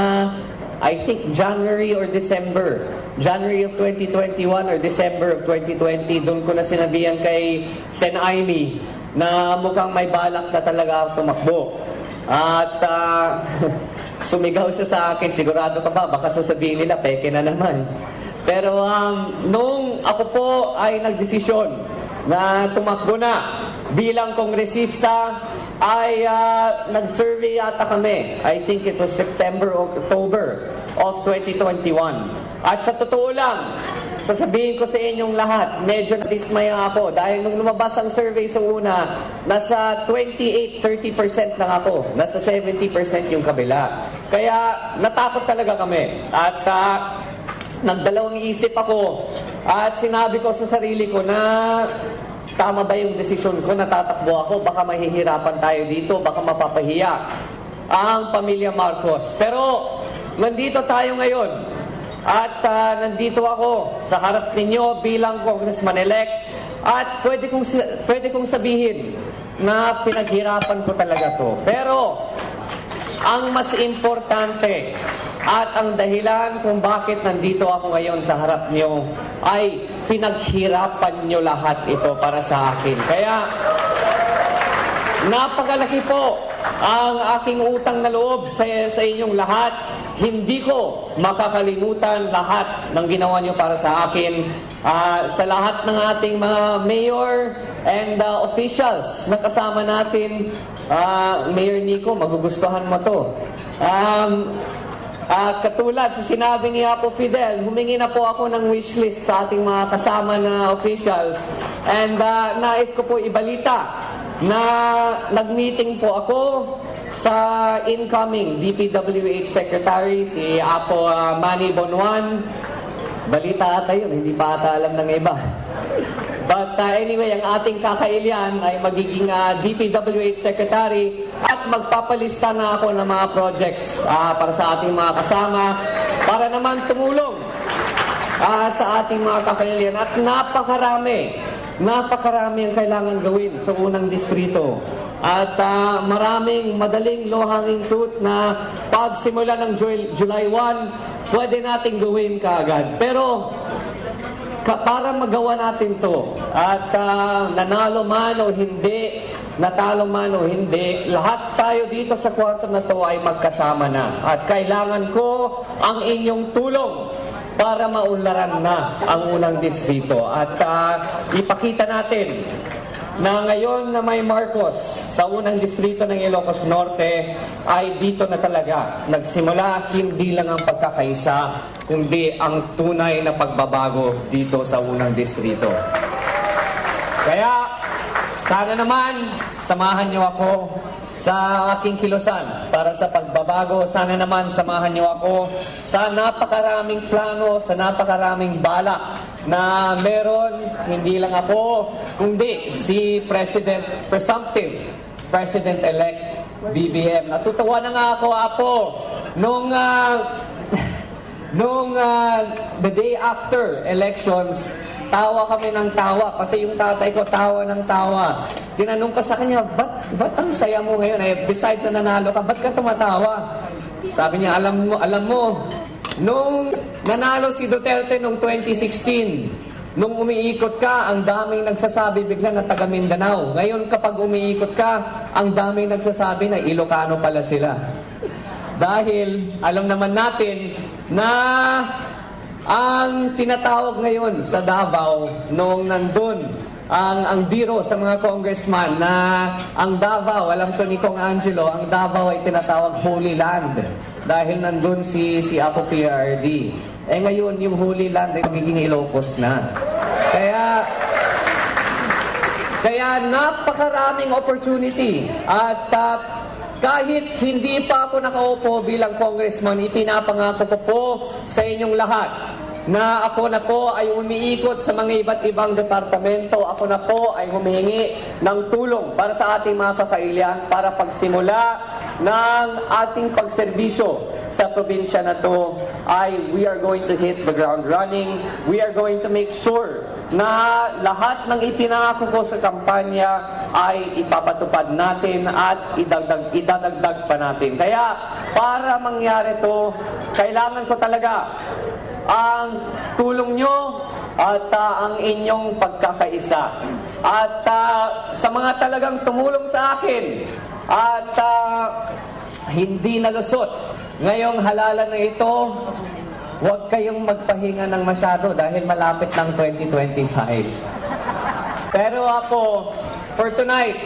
I think, January or December. January of twenty twenty-one or December of twenty twenty, doon ko na sinabihan kay Sen Aimee na mukhang may balak na talaga ako tumakbo. At, ah, sumigaw siya sa akin, "Sigurado ka ba? Baka sasabihin nila, peke na naman." Pero, um, nung ako po ay nagdesisyon na tumakbo na bilang kongresista, ay, ah, nag-survey yata kami. I think it was September or October of twenty twenty-one. At sa totoo lang, sasabihin ko sa inyong lahat, medyo nadismaya ako dahil nung lumabas ang survey sa una, nasa twenty-eight, thirty percent lang ako. Nasa seventy percent yung kabila. Kaya natakot talaga kami. At, ah, nagdalawang isip ako at sinabi ko sa sarili ko na tama ba yung desisyon ko na tatakbo ako? Baka mahihirapan tayo dito, baka mapapahiya ang pamilya Marcos. Pero nandito tayo ngayon at, ah, nandito ako sa harap ninyo bilang congressman-elect at pwede kong, si-, pwede kong sabihin na pinaghirapan ko talaga 'to. Pero ang mas importante at ang dahilan kung bakit nandito ako ngayon sa harap niyo ay pinaghirapan niyo lahat ito para sa akin. Kaya napakalaki po ang aking utang na loob sa, sa inyong lahat. Hindi ko makakalimutan lahat ng ginawa niyo para sa akin. Ah, sa lahat ng ating mga mayor and, ah, officials na kasama natin, ah, Mayor Nico, magugustuhan mo 'to. Um, ah, katulad sa sinabi ni Apo Fidel, humingi na po ako ng wishlist sa ating mga kasama na officials. And, ah, nais ko po ibalita na nag-meeting po ako sa incoming D P W H Secretary, si Apo, ah, Manny Bonuan. Balita ata 'yun, hindi pa ata alam ng iba. But, ah, anyway, ang ating kakailian ay magiging, ah, D P W H Secretary at magpapalista na ako ng mga projects, ah, para sa ating mga kasama para naman tumulong, ah, sa ating mga kakailian. At napakarami, napakarami ang kailangan gawin sa unang distrito. At, ah, maraming madaling low-hanging fruit na pagsimula ng Ju-, July one, pwede nating gawin kaagad. Pero ka-, para magawa natin 'to, at, ah, nanalo man o hindi, natalo man o hindi, lahat tayo dito sa kwarto na 'to ay magkasama na. At kailangan ko ang inyong tulong para maunlaran na ang unang distrito. At, ah, ipakita natin na ngayon na may Marcos sa unang distrito ng Ilocos Norte, ay dito na talaga nagsimula hindi lang ang pagkakaisa, kundi ang tunay na pagbabago dito sa unang distrito. Kaya, sana naman, samahan niyo ako sa aking kilusan para sa pagbabago. Sana naman, samahan niyo ako sa napakaraming plano, sa napakaraming balak na meron, hindi lang ako, kundi si President, presumptive President-elect B B M. Natutuwa na nga ako, Apo, nung, ah, nung, ah, the day after elections, Tawa kami ng tawa, pati yung tatay ko tawa ng tawa. Tinanong ko sa kanya, "Ba't, ba't ang saya mo ngayon? Eh, besides na nanalo ka, ba't ka tumatawa?" Sabi niya, "Alam mo, alam mo, nung nanalo si Duterte nung twenty sixteen, nung umiikot ka, ang daming nagsasabi bigla na taga Mindanao. Ngayon kapag umiikot ka, ang daming nagsasabi na Ilocano pala sila." Dahil alam naman natin na ang tinatawag ngayon sa Davao, noong nandun ang, ang biro sa mga congressman na ang Davao, alam to ni Cong Angelo, ang Davao ay tinatawag Holy Land dahil nandun si, si Apo P R D. Eh ngayon, yung Holy Land ay magiging Ilocos na. Kaya, kaya napakaraming opportunity at, ah, kahit hindi pa ako nakaupo bilang congressman, ipinapangako ko po sa inyong lahat na ako na po ay umiikot sa mga iba't ibang departamento. Ako na po ay humihingi ng tulong para sa ating mga kakailian para pagsimula ng ating pagserbisyo sa probinsya na to ay we are going to hit the ground running. We are going to make sure na lahat ng ipinangako ko sa kampanya ay ipapatupad natin at idagdag, idadagdag pa natin. Kaya para mangyari to, kailangan ko talaga ang tulong nyo at, ah, ang inyong pagkakaisa. At, ah, sa mga talagang tumulong sa akin at, ah, hindi nalusot ngayong halalan na ito, huwag kayong magpahinga ng masyado dahil malapit ng twenty twenty-five. Pero, Apo, for tonight,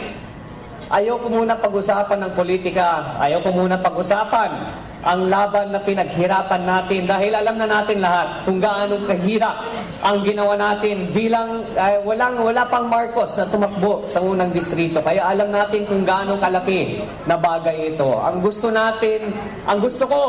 ayoko muna pag-usapan ng politika. Ayoko muna pag-usapan ang laban na pinaghirapan natin dahil alam na natin lahat kung gaano kahirap ang ginawa natin bilang, eh, walang, wala pang Marcos na tumakbo sa unang distrito. Kaya alam natin kung gaano kalaki na bagay ito. Ang gusto natin, ang gusto ko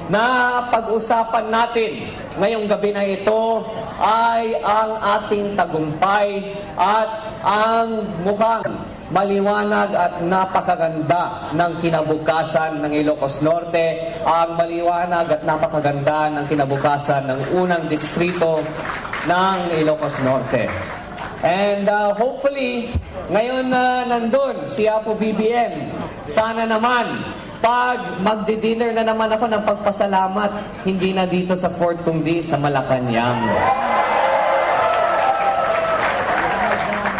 na pag-usapan natin ngayong gabi na ito ay ang ating tagumpay at ang mukhang maliwanag at napakaganda ng kinabukasan ng Ilocos Norte, ang maliwanag at napakaganda ng kinabukasan ng unang distrito ng Ilocos Norte. And, uh, hopefully, ngayon na nandun si Apo B B M, sana naman pag magdi-dinner na naman ako ng pagpasalamat, hindi na dito sa Fort kundi sa Malacañang.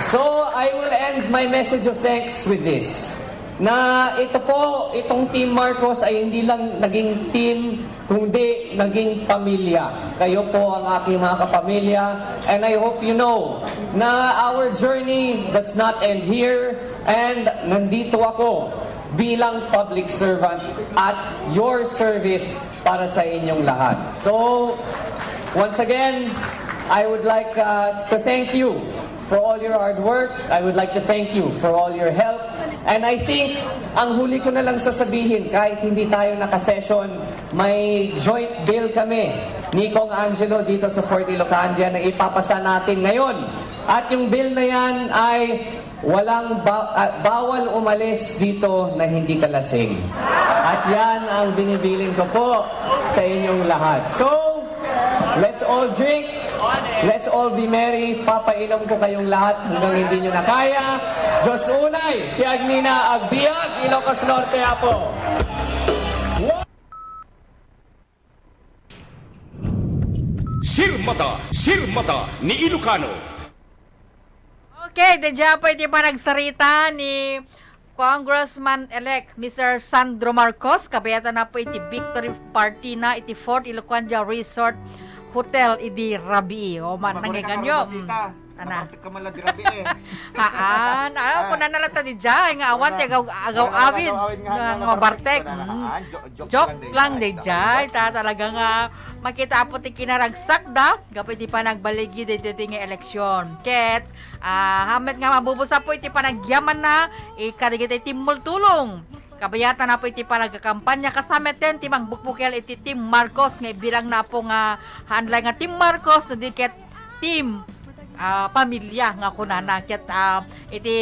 So, I will end my message of thanks with this, na ito po, itong Team Marcos ay hindi lang naging team, kundi naging pamilya. Kayo po ang aking mga kapamilya, and I hope you know na our journey does not end here, and nandito ako bilang public servant at your service para sa inyong lahat. So, once again, I would like, uh, to thank you for all your hard work. I would like to thank you for all your help. And I think, ang huli ko na lang sasabihin, kahit hindi tayo naka-session, may joint bill kami ni Cong Angelo dito sa Fort Ilocandia na ipapasa natin ngayon. At yung bill na yan ay walang ba-, ah, bawal umalis dito na hindi kalasing. At yan ang binibilin ko po sa inyong lahat. So, let's all drink. Let's all be merry. Papainom ko kayong lahat hanggang hindi nyo na kaya. Diyos unay, piagnina, agbiag, Ilocos Norte, Apo. Sirmata, sirmata ni Ilocano. Okay, daydiay po iti panagsarita ni Congressman-elect Mister Sandro Marcos, kabayatan na po iti victory party na iti Fort Ilocandia Resort Hotel idi rabii. O, man, Makulit ka nangiganyo. Karabasita. Mm. Ana. Nabartek ka man la di rabii, eh. Haan. Ah, Ah. Kuna na lang ta daydiay, nga awan Wala. ti agaw, agaw Wala, awid agaw awid nga nga, nga nga mabartek. Wala, Mm. ah, jo-, joke Joke lang lang daydiay. daydiay. Ta, talaga nga makita apo ti kinaragsakda. Gapu iti panagbaligi daytoy nga eleksyon. Ket, ah, haan met nga mabubusa po iti panagyamanna, eh, kadagiti timmultulong. Kabayatan na po iti panagkakampanya, kasamet ti mangbukbukel iti Team Marcos nga ibilang na po nga haan la nga Team Marcos, no di ket Team, ah, Pamilya nga kunana. Ket, ah, iti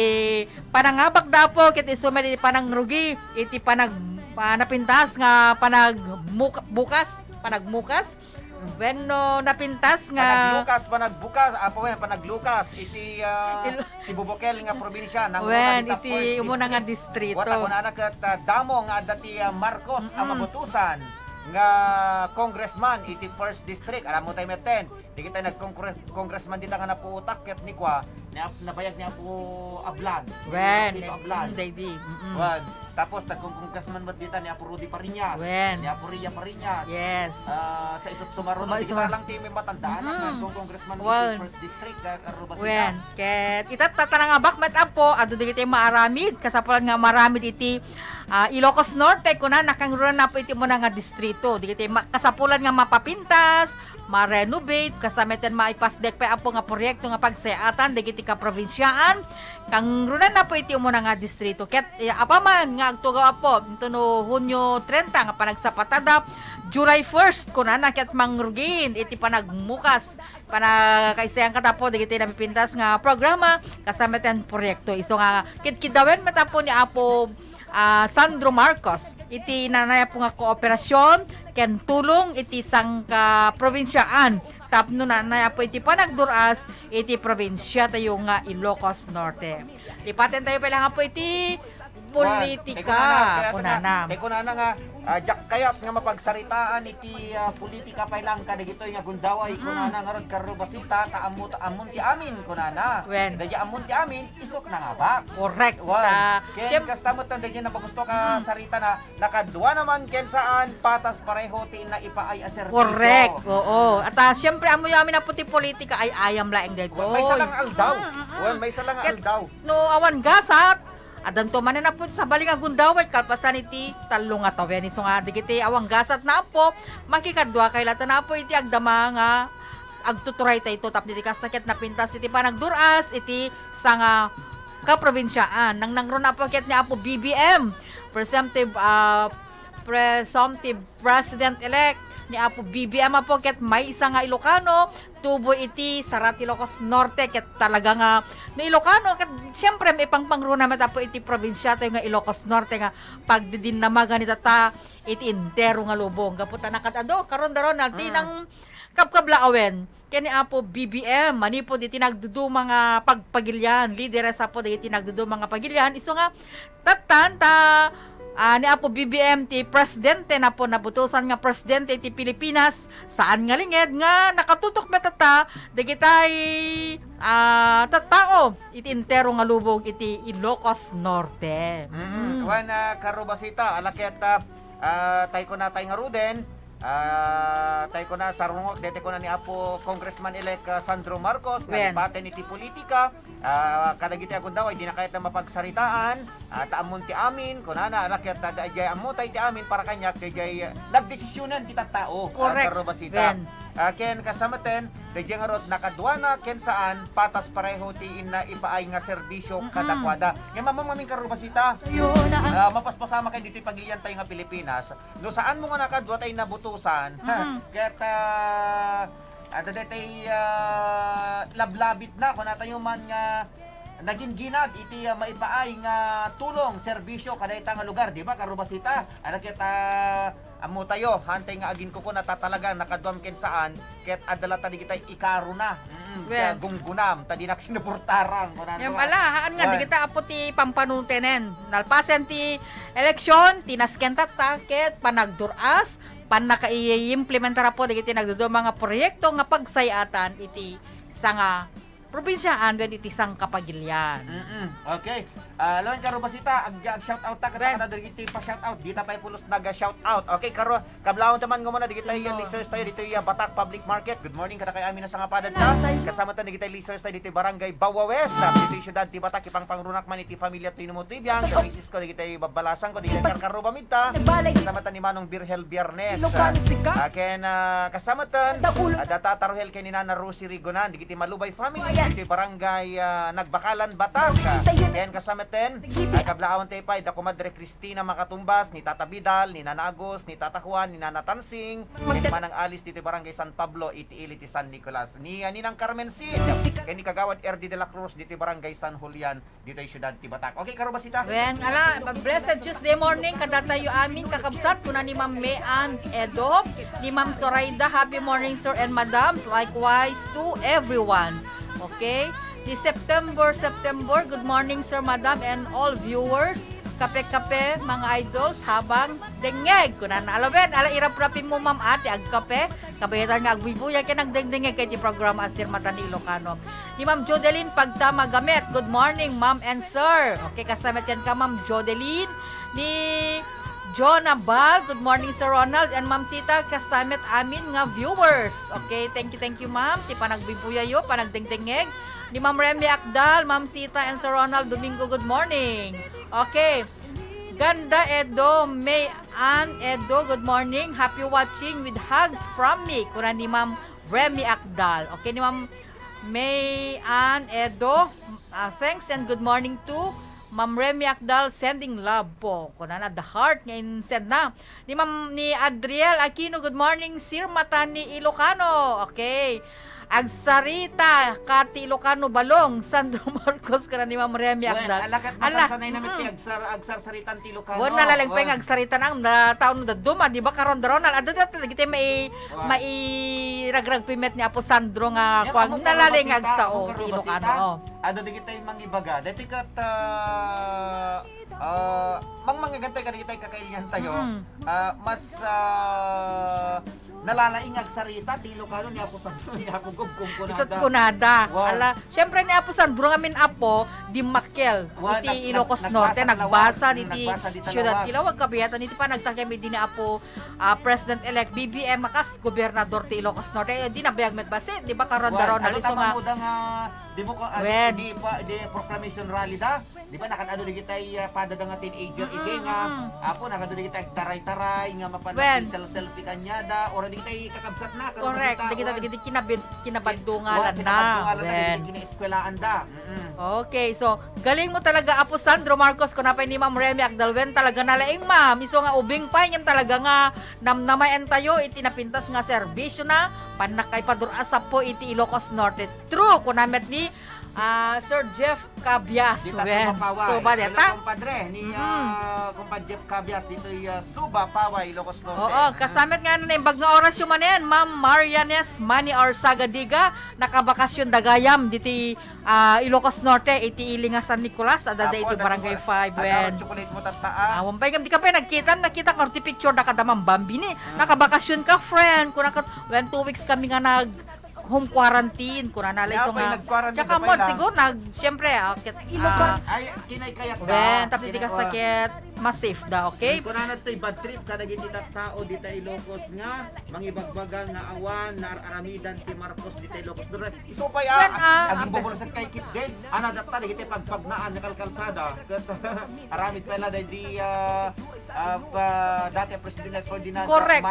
panangabakda po, ket isu met iti panangrugi, iti panag-, ah, napintas nga panagmuka-, bukas, panagmukas, Wenno napintas nga panaglukas, panagbukas, apo, wen, panaglukas iti, ah, Il- si Bubukel nga probinsya, nangruna wen, dita iti first umuna nga district. Distrito. Wata kunana ket, ah, damo nga adda ti, ah, Marcos a Mm-mm. mabutusan nga congressman iti first district. Alam mo tayo metten, di kita nag-congress-, congressman dita nga napuutak ket ni kwa, ni Ap-, nabayag ni Apo Ablan. Wen, Tito Ablan. Mm, daydi. Mm-mm. Wen. Tapos, nagkongkongresman met dita ni Apo Rudy Pariñas. Wen. Ni Apo Ria Pariñas. Yes. Ah, sa isut sumaruno, Suma-, di kita suma- lang ti may matandaan, Mm. nagkongkongresman Wen. Dito first district, ah, Carlo Basita. Wen. Ket, itatta, tanang abak met, Apo, adu dagiti maaramid, kasapulan nga maaramid iti, ah, Ilocos Norte, kuna, nakangruna na po iti muna nga distrito. Dagiti ma-, kasapulan nga mapapintas, ma-renovate, kasla met ti maipasdek pay, Apo, nga proyekto nga pagsayaatan dagiti kaprobinsiaan, kangruna na po iti umuna nga distrito. Ket, eh, apaman nga agtugaw, Apo, intono Hunyo treinta nga panagsapatada, July first, kunana, ket mangrugin iti panagmukas, panagkaisayan ket, Apo, dagiti napipintas nga programa, kasla met ti proyekto. Isu nga, kidkidawen met, Apo, ni Apo ah, Sandro Marcos iti nanay-apo nga kooperasyon ken tulong iti sangka-probinsiaan tapno nanay-apo iti panagdur-as iti probinsia tayo nga Ilocos Norte. Lipaten tayo pay lang, Apo, iti politika, kunana. Kaya ta nga, kunana. Kaya kunana nga, ah, diak kayat nga mapagsaritaan iti, ah, politika pay lang kadagitoy nga gundaway, Mm-mm. kunana ngarud, Carlo Basita, ta ammo, ta ammon ti amin, kunana. Wen. Dagiti ammon ti amin, isut nangabak. Correct. Wen. Ta, ken siyem- kasta met dagiti napagusto ka Mm. sarita na, nakadua naman ken saan, patas pareho ti naipaay a serbisyo. Correct. Oo. At, ah, siyempre, ammoyo amin, Apo, ti politika ay ayam laeng daytoy. Wen, maysa lang aldaw. Mm, mm, mm. Wen, maysa lang Ket aldaw. No awan gasat, addanto manen, Apo, sabali nga gundaway kalpasan iti tallo nga tawen. Isu nga dagiti awan gasat na, Apo, makikadua kay lata na, Apo, iti agdama nga agtuturay tayo tapno iti kasta ket napintas iti panagdur-as iti sanga kaprobinsiaan. Nangnangruna, Apo, ket ni Apo B B M, presumptive, ah, presumptive President-elect ni Apo B B M, Apo, ket maysa nga Ilocano, tubo iti sara ti Ilocos Norte, ket talaga nga no Ilocano, ket siyempre, maipangpangruna met, Apo, iti probinsia tayo nga Ilocos Norte nga pagdidinnamagan ita ta iti entero nga lubong. Gapu ta nakad-adu, karon da Ronald, ti Mm. nang kabkablawen ken ni Apo B B M, manipud iti nagduduma nga pagpagilian, lideres, Apo, dagiti nagduduma nga pagilian, isu nga tattan ta, ah, ni Apo B B M ti presidente, Apo, nabutusan nga presidente iti Pilipinas, saan nga linged nga nakatutok met tatta dagitay, ah, tattao iti entero nga lubong iti Ilocos Norte. Mm-mm. Mm. Wen, ah, Carlo Basita, ala ket, ah, ah, tay kunatay ngaruden, ah, tay kuna, sarungok daytoy kuna ni Apo Congressman-elect, ah, Sandro Marcos, nga Wen. Lipaten iti politika, ah, kadagiti agundaway, di na kayat na mapagsaritaan, ah, ta ammon ti amin, kunana, ala ket, ah, daydiay ammo tay ti amin para kaniak, daydiay, ah, nagdesisionan ti tattao, ah, Correct. Carlo Basita. Wen. Ah, ken kasamaten, daydiay ngarud, nakaduana, ken saan, patas pareho ti inna ipaay nga serbisyo Mm-mm. kadakuada. Ngem ammom amin, Carlo Basita, Tayo na ang ah, mapaspasama kay ditoy pagilian tayo nga Pilipinas. No saan mo nga nakadua tay nabutusan, Mm. ket, ah, adda daytay, ah, lablabit na, kunatayo man nga nagingginad iti, ah, maipaay nga tulong, serbisyo kadayta nga lugar, di ba, Carlo Basita? Ano ket, ah, ammo tayo, hantay nga aginkukuna ta talaga nakaduam ken saan, ket adda latta digitay ikaruna. Mm, Wen. Kaya gunggunam, ta dinak sinuportaran, kunana Yan nga. Pala, haan nga, Wen. Digita, Apo, ti pampanunotenen. Nalpasen ti eleksyon, tinasken tatta, ket panagdur-as, pannakaiimplementar, Apo, dagiti nagduduma nga proyekto nga pagsayatan iti sanga probinsiaan ken iti sangkapagilian. Mm-mm. Okay. Ah, laeng, Carlo Basita, ag-, ag-shout out ta, Wen. Kada dagiti pa-shout out, dita pay pulos naga-shout out. Okay, Carlo, kablawan ta man nga muna, dagiti Sino? Listeners tayo, dito yung Batak Public Market. Good morning, kada kay amin na sa nga padat na. Kasama ta, dagiti listeners tayo, dito yung Barangay Bawa West. Ah, dito yung syudad, ti Batak, ipangpangrunak man, iti familia, Tuyo mo, Tuyo Biang, sa misis ko, dagiti babalasan ko, dagiti Carcaro, Bamidta. Kasama ta ni Manong Birhel Biernes. Ilocan, sikat. Ah, ken, ah, kasama ta, Dakulo. Ah, data, Taruhel, ken ni Nana Rosie Rigonan, dagiti Malubay family, Ayan. Dagiti barangay, ah, Nagbakalan, Batak. Tayo. Ken kasama Ten, ay kablaawan tayo pay, da Comadre Cristina Makatumbas, ni Tata Vidal, ni Nana Agus, ni Tata Juan, ni Nana Tansing, ni Manang Alice ditoy Barangay San Pablo, iti ili ti San Nicolas. Ni, ah, Ninang Carmen Sid, ken ni Kagawad Erdi de la Cruz ditoy Barangay San Julian, ditoy siudad ti Batak. Okay, Karubasita? Wen, ala, blessed Tuesday morning, kadatayo amin, kakabsat, kuna ni Ma'am May Ann Edo, ni Ma'am Sorayda, happy morning, sir and madams, likewise to everyone. Okay? Ni September, September, good morning, sir, madam, and all viewers. Kape-kape, mga idols, habang dengngeg. Kunana, ala wen, ala iraprapin mo, ma'am, ate, agkape. Kabayatan nga agbuybuya ken agdengdengngeg iti programa a Sirmata ni Ilocano. Ni Ma'am Jodeline Pagtama Gamet, good morning, ma'am and sir. Okay, kasamet ken ka, Ma'am Jodeline. Ni Jonah Bal, good morning, Sir Ronald and Ma'am Sita, kastamet amin nga viewers. Okay, thank you, thank you, ma'am. Ti panagbuybuyayo, panagdengdengngeg. Ni Ma'am Remy Akdal, Ma'am Sita, and Sir Ronald Domingo, good morning. Okay. Ganda Edo, May Ann Edo, good morning. Happy watching with hugs from me. Kuna ni Ma'am Remy Akdal. Okay, ni Ma'am May Ann Edo, ah, thanks and good morning to Ma'am Remy Akdal, sending love po. Kunana, the heart nga in-send na. Ni Ma'am, ni Adriel Aquino, good morning, Sirmata ni Ilocano. Okay. Agsarita ka ti Ilocano balong, Sandro Marcos, kana ni Ma'am Remy Akdal. Ala, ket masansanay namin ti agsar-, agsarsaritan ti Ilocano. Wen, nalaing pay nga agsarita na, na tao no dadduma, di ba, Karon Ronald? Adda dati, dagiti mai-, mairagragpi met ni Apo Sandro nga kuan, nalaing nga agsao ti Ilocano. Oh. Adda dagiti mangibaga. Dati ket, ah, ah, mangmangigan tayo kadagiti kakailian tayo. Mm. Ah, mas, ah, nalalaing nga agsarita ti Ilocano ni Apo Sandro, ni Apo Gobgong kunada. Isut' kunada. Wow. Ala, siyempre ni Apo Sandro nga min-apo, dimmakkel iti Ilocos Norte, nagbasa diti siudad ti Laoag, kabiatan iti panagtakem idi ni Apo, ah, President-elect B B M a kas gobernador ti Ilocos Norte. Eh, di nabayag met bassit, di ba, Karon Ronald? Isu nga, di mo ko, ah, di, di pa, di proclamation rally da? Di ba, nakan-adu dagiti, ah, padada nga teenager idi nga, Apo, nakan-adu dagiti agtaray-taray nga mapan selfie kaniada, or dagiti kakabsatna, Karon Ronald. Correct. Dagiti, dagiti kinabid-, kinabadungalanna. Kinabadungalanna, dagiti kinaeskwelaanda. Mm. Okay, so, galing mo talaga, Apo Sandro Marcos, kuna pay ni Ma'am Remy Akdal. Wen, talaga nalaing, ma'am. Isu nga ubing pay, ngem talaga nga namnamaen tayo iti napintas nga serbisyo na, pannakaipadur a sapo iti Ilocos Norte. True, kuna met ni, ah, Sir Jeff Cabias. Dita Suba, Paway. Hello, kumpadre. Ni, ah, kumpadre Jeff Cabias, ditoy, ah, Suba, Paway, Ilocos Norte. Oo, kasamet nga naimbag nga orasyo manen, Ma'am Marianes Mani Arsaga Diga, nakabakasyon da gayam ditoy, ah, Ilocos Norte, iti ili nga San Nicolas, adda iti Barangay five, wen. Awan pay ngem, dika pay nagkita, nakita ko ti picture da kada Ma'am Bambi ni. Nakabakasyon ka, friend. Kuna ket, wen, two weeks kami nga nag home quarantine, kunana la isu nga. Tsaka mo, siguro, nag, siyempre, ah, kit, ah, ay, kinaykayat da. Wen, tapno dika sakit, mas safe da, okay? Kunana toy bad trip kadagiti tattao dita Ilocos nga mangibagbaga nga awan naar-aramidan ti Marcos dita Ilocos. Isu pay, ah, agimbuburuset kay ketdi. Ana, datta dagiti pagpagnaan nga kalkalsada. Ket aramid pay la daydi, ah, ah, pa, dati a Presidente Ferdinand Marcos. Correct.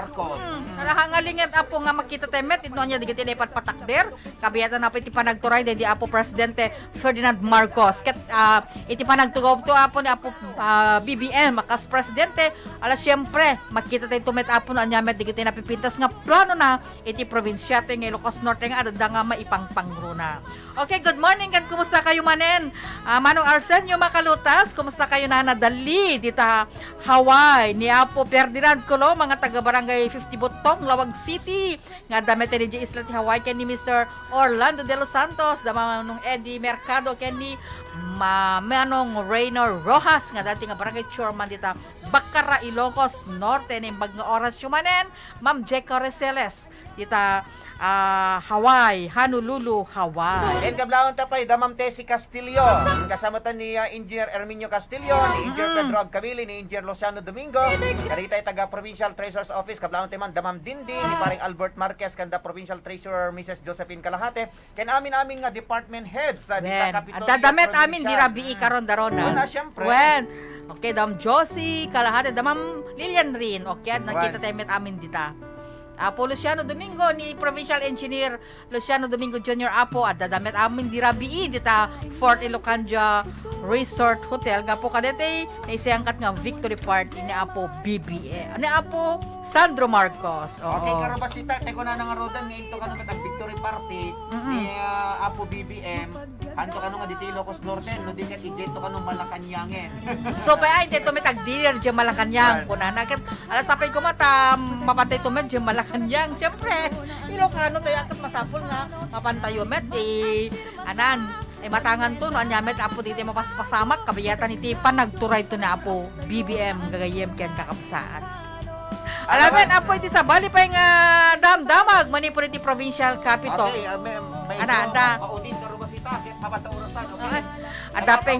Mm. Nalahang nga linget, Apo, nga makita tayo met, iti no ania dagiti naipatpatakder, kabiatan na pay iti panagturay daydi Apo Presidente Ferdinand Marcos. Ket, ah, iti panagtugawto, Apo, ni Apo, ah, B B M a kas Presidente, ala, siyempre, makita tayo met, Apo, no ania met dagiti napipintas nga plano na iti probinsia ti nga Ilocos Norte nga adda nga maipangpangruna. Okay, good morning, ken kumusta kayo manen? Ah, Manong Arsenio Macalutas, kumusta kayo, Nana Dali, dita Hawaii, ni Apo Ferdinand Coloma nga taga Barangay fifty Butong, Laoag City, nga adda met iti isla ti Hawaii, ken ni Mister Orlando de los Santos, da Manong Eddie Mercado, ken ni Ma-, Manong Reynor Rojas, nga dati nga barangay chairman dita Bacara, Ilocos Norte, naimbag nga orasyo manen, Ma'am Jeka Reseles. Dita, ah, Hawaii, Honolulu, Hawaii. Ken kablaawan ta pay, da Ma'am Tessie Castillo. Kasama ta ni, ah, Engineer Erminio Castillo, ni Engineer Pedro Agcamili, ni Engineer Luciano Domingo. Kadagiti taga Provincial Treasurer's Office, kablaawan ta man, da Ma'am Dindi, ni Paring Albert Marquez, kanda Provincial Treasurer Missus Josephine Kalahate. Ken amin-amin nga department heads, ah, dita Kapitolyo Provincial. Adda met amin, di rabii, Karon da Ronald. Wala, siyempre. Wen. Okay, da Ma'am Josie Kalahate, da Ma'am Lilian Rin. Okay, nakita tayo met amin dita. Apo Luciano Domingo, ni Provincial Engineer Luciano Domingo Junior Apo, adda da met amin di rabii dita Fort Ilocandia Resort Hotel. Gapu kadeti, naisayangkat nga victory party ni Apo B B M, ni Apo Sandro Marcos. Oo. Okay, Karubasita, te kunana nga Rodan, nga into kano met victory party Mm-mm. ni, ah, Apo B B M. Anto kano nga diti Ilocos Norte, no di ket idiay to kano Malacañangen. So, pay, ay, dito met agdinner di Malacañang, Yan. kunana. Ket, alas sapay ko mata, mapantay to met di Malacañang. Siyempre, Ilocano tayo, ket masapul nga mapantayo met, eh, anan, eh, matangan to, no, anya met, Apo, dito mapaspasamak, kabayatan iti panagturay to ni Apo B B M, gagayem ken kakabsat. Alamen, Apo, iti sabali pay nga damdamag, manipud iti provincial capitol. Okay, ah, may, may Ana, anda. Maudit, Karubasita, ket mapanta orasan, okay? Okay. Adda pay.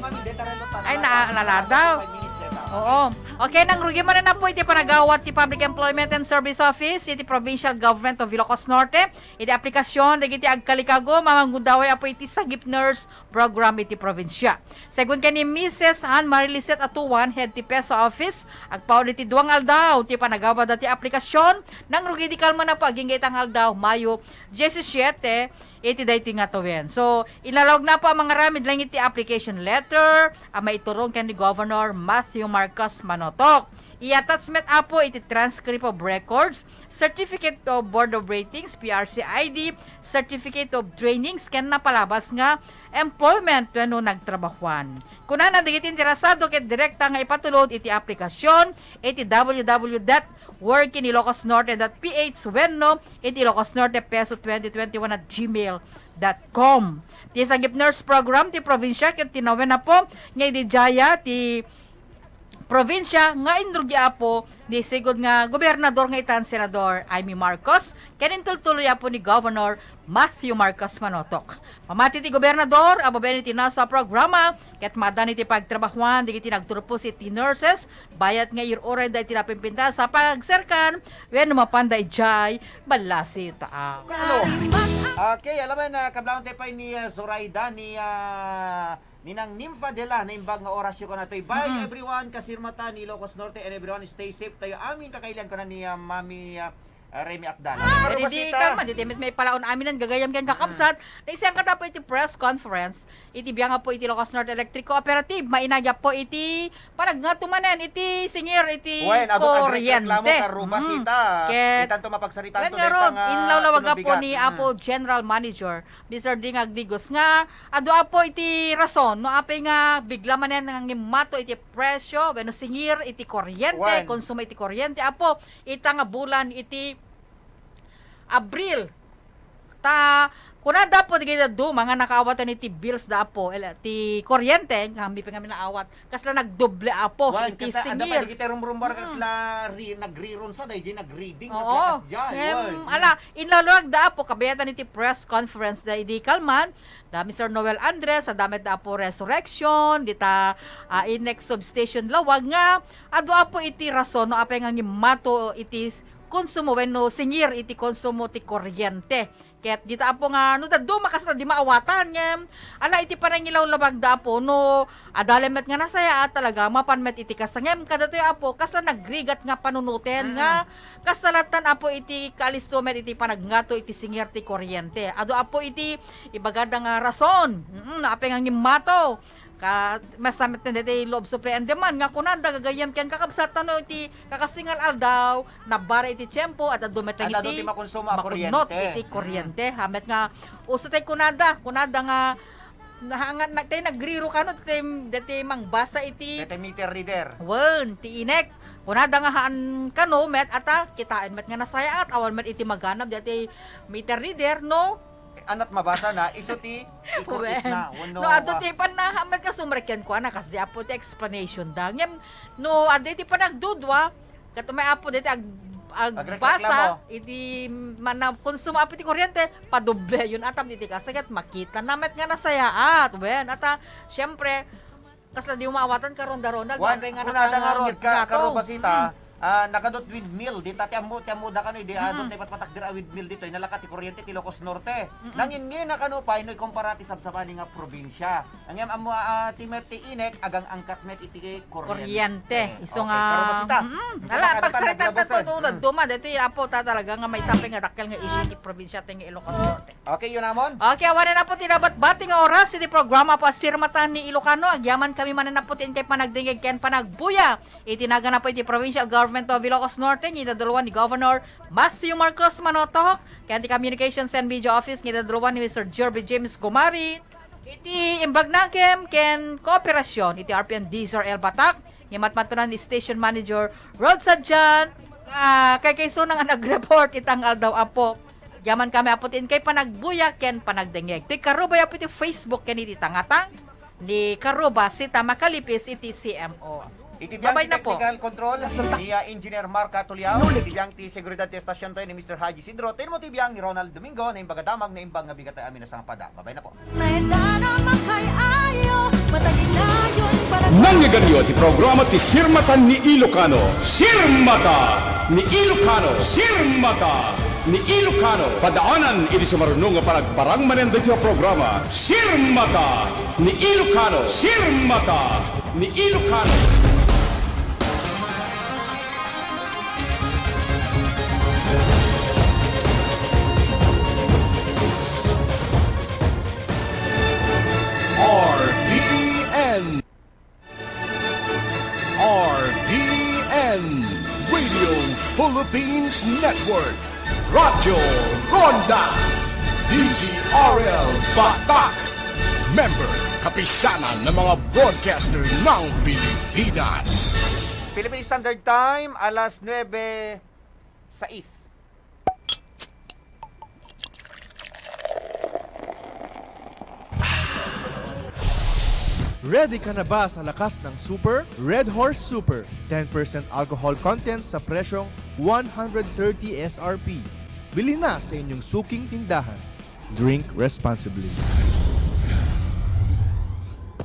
Ay, na, naladaw. Five minutes, deta. Oo. Okay, nangrugi manen, Apo, iti panagawat ti Public Employment and Service Office iti Provincial Government of Ilocos Norte iti aplikasyon dagiti agkalikago, mamangudaway, Apo, iti Sagip Nurse Program iti probinsya. Segun ken ni Missus Ann Marie Lisette Atuan, head ti PESO Office, agpauli ti dua nga aldaw ti panagawatda ti aplikasyon, nangrugi di kalman, Apo, agingga ita nga aldaw, Mayo diecisiete, iti daytoy nga tawen. So, inalawagna, Apo, a mangaramid laeng iti application letter a maiturong ken ni Governor Matthew Marcos Manotok. I-attach met, Apo, iti transcript of records, certificate of Board of Ratings, P R C I D, certificate of trainings, ken napalabas nga employment wenno nagtrabahuan. Kunana, dagiti interesado ket direkta nga ipatulod iti aplikasyon iti w w w dot work in ilocos norte dot p h wenno iti Ilocos Norte Peso twenty twenty-one at gmail dot com. Ti Sagip Nurse Program ti probinsya ket tinawen, Apo, nga idiay ti probinsya nga inrugi, Apo, ni sigud nga gobernador nga itan, Senador Imee Marcos, ken intultuloy, Apo, ni Governor Matthew Marcos Manotok. Pamati ti gobernador a babaen iti nasa a programa, ket maaddaan iti pagtrabahuan dagiti nagturpos iti nurses, bayat nga ir-urayda iti napimpintas a pagserkan wenno mapanda idiay ballasi taak. Ano? Okay, alamen, ah, kablawan tayo pa ni, ah, Zoraida, ni, ah, Ninang Nympha Dela, naimbag nga orasyo kanatoy. Bye, Mm-mm. everyone, kasirmatan ni Ilocos Norte and everyone, stay safe tayo amin, kakailian ko na ni, ah, Mami, ah, ah, Remy Akdan. Ah, Ano, ready Rosita? ka man, diti met maipalaon amin ang gagayam ken kakabsat. Mm. Naisayangkatta po iti press conference, iti biang po iti Ilocos Norte Electric Cooperative, mainagya po iti panagngatumanen, iti singir, iti Wen, adu, agreklamo kuryente. ka, Rubasita. Mm. Ket Itanto mapagsaritaan wen to nga dayta ron, nga inlawlawaga po tunubigan. ni Mm. Apo General Manager, Mister Ding Agdigos, nga adu, Apo, iti rason no apay nga bigla manen nga ngimmato iti presyo wenno singir iti kuryente, Wen. konsumo iti kuryente, Apo, ita nga bulan iti Abril. Ta, kunada, Apo, dagiti dadduma nga nakaawatan iti bills da, Apo, el-, ti kuryente, nga hambi pay nga naawat, kasla nagdoble, Apo, Wen, iti kasla, adda singir. pay dagiti rumrumbar, Mm. kasla ri-, nagrirunsa, daydi nagreading, Oo. kasla kasdiay. Ngem, Wen. ala, inlawlawagda, Apo, kabayatan iti press conference da idi kalman, da Mister Noel Andres, adda met da, Apo, Resurrection, dita, ah, Inex Substation Lawag nga, adu, Apo, iti rason no apay nga ngimmato iti s-, konsumo wenno singir iti konsumo ti kuryente. Ket dita, Apo, nga no dadduma kasla di maawatan, ngem ala iti panangilawlawagda, Apo, no adda met nga nasayaat talaga, mapan met iti kasta. Ngem kadatoy, Apo, kasla nagrigat nga panunoten Mm. nga kasla lattan, Apo, iti kaalisto met iti panagngato iti singir ti kuryente. Adu, Apo, iti ibagada nga rason. Mm, no apay nga ngimmato. Ka, masamet na deti loob supply and demand nga kunada gagayyem ken kakabsat no iti kakasingal aldaw, nabara iti tiempo, at adu met At adu iti ti makonsumo a makunot kuryente. iti Mm. kuryente. Hamet nga, uso tay kunada, kunada nga, nahangan, na, tay nagriro kano, tay, deti mangbasa iti Deti meter reader. Wen, ti inek. Kunada nga haan kano, met ata, kitaen met nga nasayaat, awan met iti maganab, deti meter reader, no? Anat mabasa na, isu ti ikut Wen. na. Wano, No, adu ah, ti pannahamet nga sumrek ken kuana, kas di Apo ti explanation da. Ngem, no, adu ti panagdudua, ket umay Apo deti ag-, agbasa, Agreklamo. iti mana-, konsumo Apo ti kuryente, padoble yun atam iti kasagat, makita na met nga nasayaat. Wen, ata, siyempre, kasla di maawatan karon da Ronald, Wan, bagay nga kunada nga naka-, Rod, ka-, nagdato. Karubasita, Mm. Ah, nagadot windmill, dita ti ammo, ti ammo da kano, idi, ah, Mm. adot ti patpatak dira a windmill ditoy, nalaka ti kuryente ti Ilocos Norte. Mm-mm. Nangingina kano pay no ikumpara ti sabsabali nga probinsya. Ngem ammo, ah, ti met ti INEC, agang-angkat met iti kuryente. Kuryente. Isu Okay, nga, karubasita. Mm-mm. Ala, pagsarita ta to, no, Mm. daduma, dito yung apo ta talaga nga may sabi nga dakkel nga issue ti probinsya ti nga Ilocos Norte. Okay, yun, Amon. Okay, awanen na po ti nabatbati nga oras iti programa po a Sirmatan ni Ilocano. Agyaman kami manen na po ti inkay panagdingig ken panagbuya. Iti nagan na po iti Provincial Government of Ilocos Norte, nga idadaluan ni Governor Matthew Marcos Manotoc, ken ti Communications and Media Office, nga idadaluan ni Mister Jerby James Gumari. Iti imbag nakem ken kooperasyon, iti R P N D Z R L Batak, nga matmatunan ni Station Manager Rod Sadjan, ah, kay kayso na nga nag-report itang aldaw, apo. Yaman kami, apo, ti inkay panagbuya ken panagdengeg. Ti karuba, apo, iti Facebook ken iti tangatang ni Karuba Sita Makalipis iti C M O. Iti biang Babay ti na po. Technical control, ni, ah, Engineer Mark Catuliao. Iti biang ti seguridad ti estasyon tayo ni Mister Haji Sidro. Tayo mo ti biang ni Ronald Domingo, na imbag a damag, na imbag nga bigat ay amin na sangapada. Babay na po. Nangyaganyo ti programa ti Sirmatan ni Ilocano. Sirmata ni Ilocano. Sirmata ni Ilocano. Padaanan idi sumaruno nga panagparang manen daytoy a programa. Sirmata ni Ilocano. Sirmata ni Ilocano. R P N. R P N, Radio Philippines Network, Radyo Ronda, D Z R L Batak, member, Kapisanan ng mga Broadcaster ng Pilipinas. Philippine Standard Time, alas nuebe sais. Ready ka na ba sa lakas ng Super? Red Horse Super, ten percent alcohol content sa presyong one hundred thirty S R P. Bili na sa inyong suking tindahan. Drink responsibly.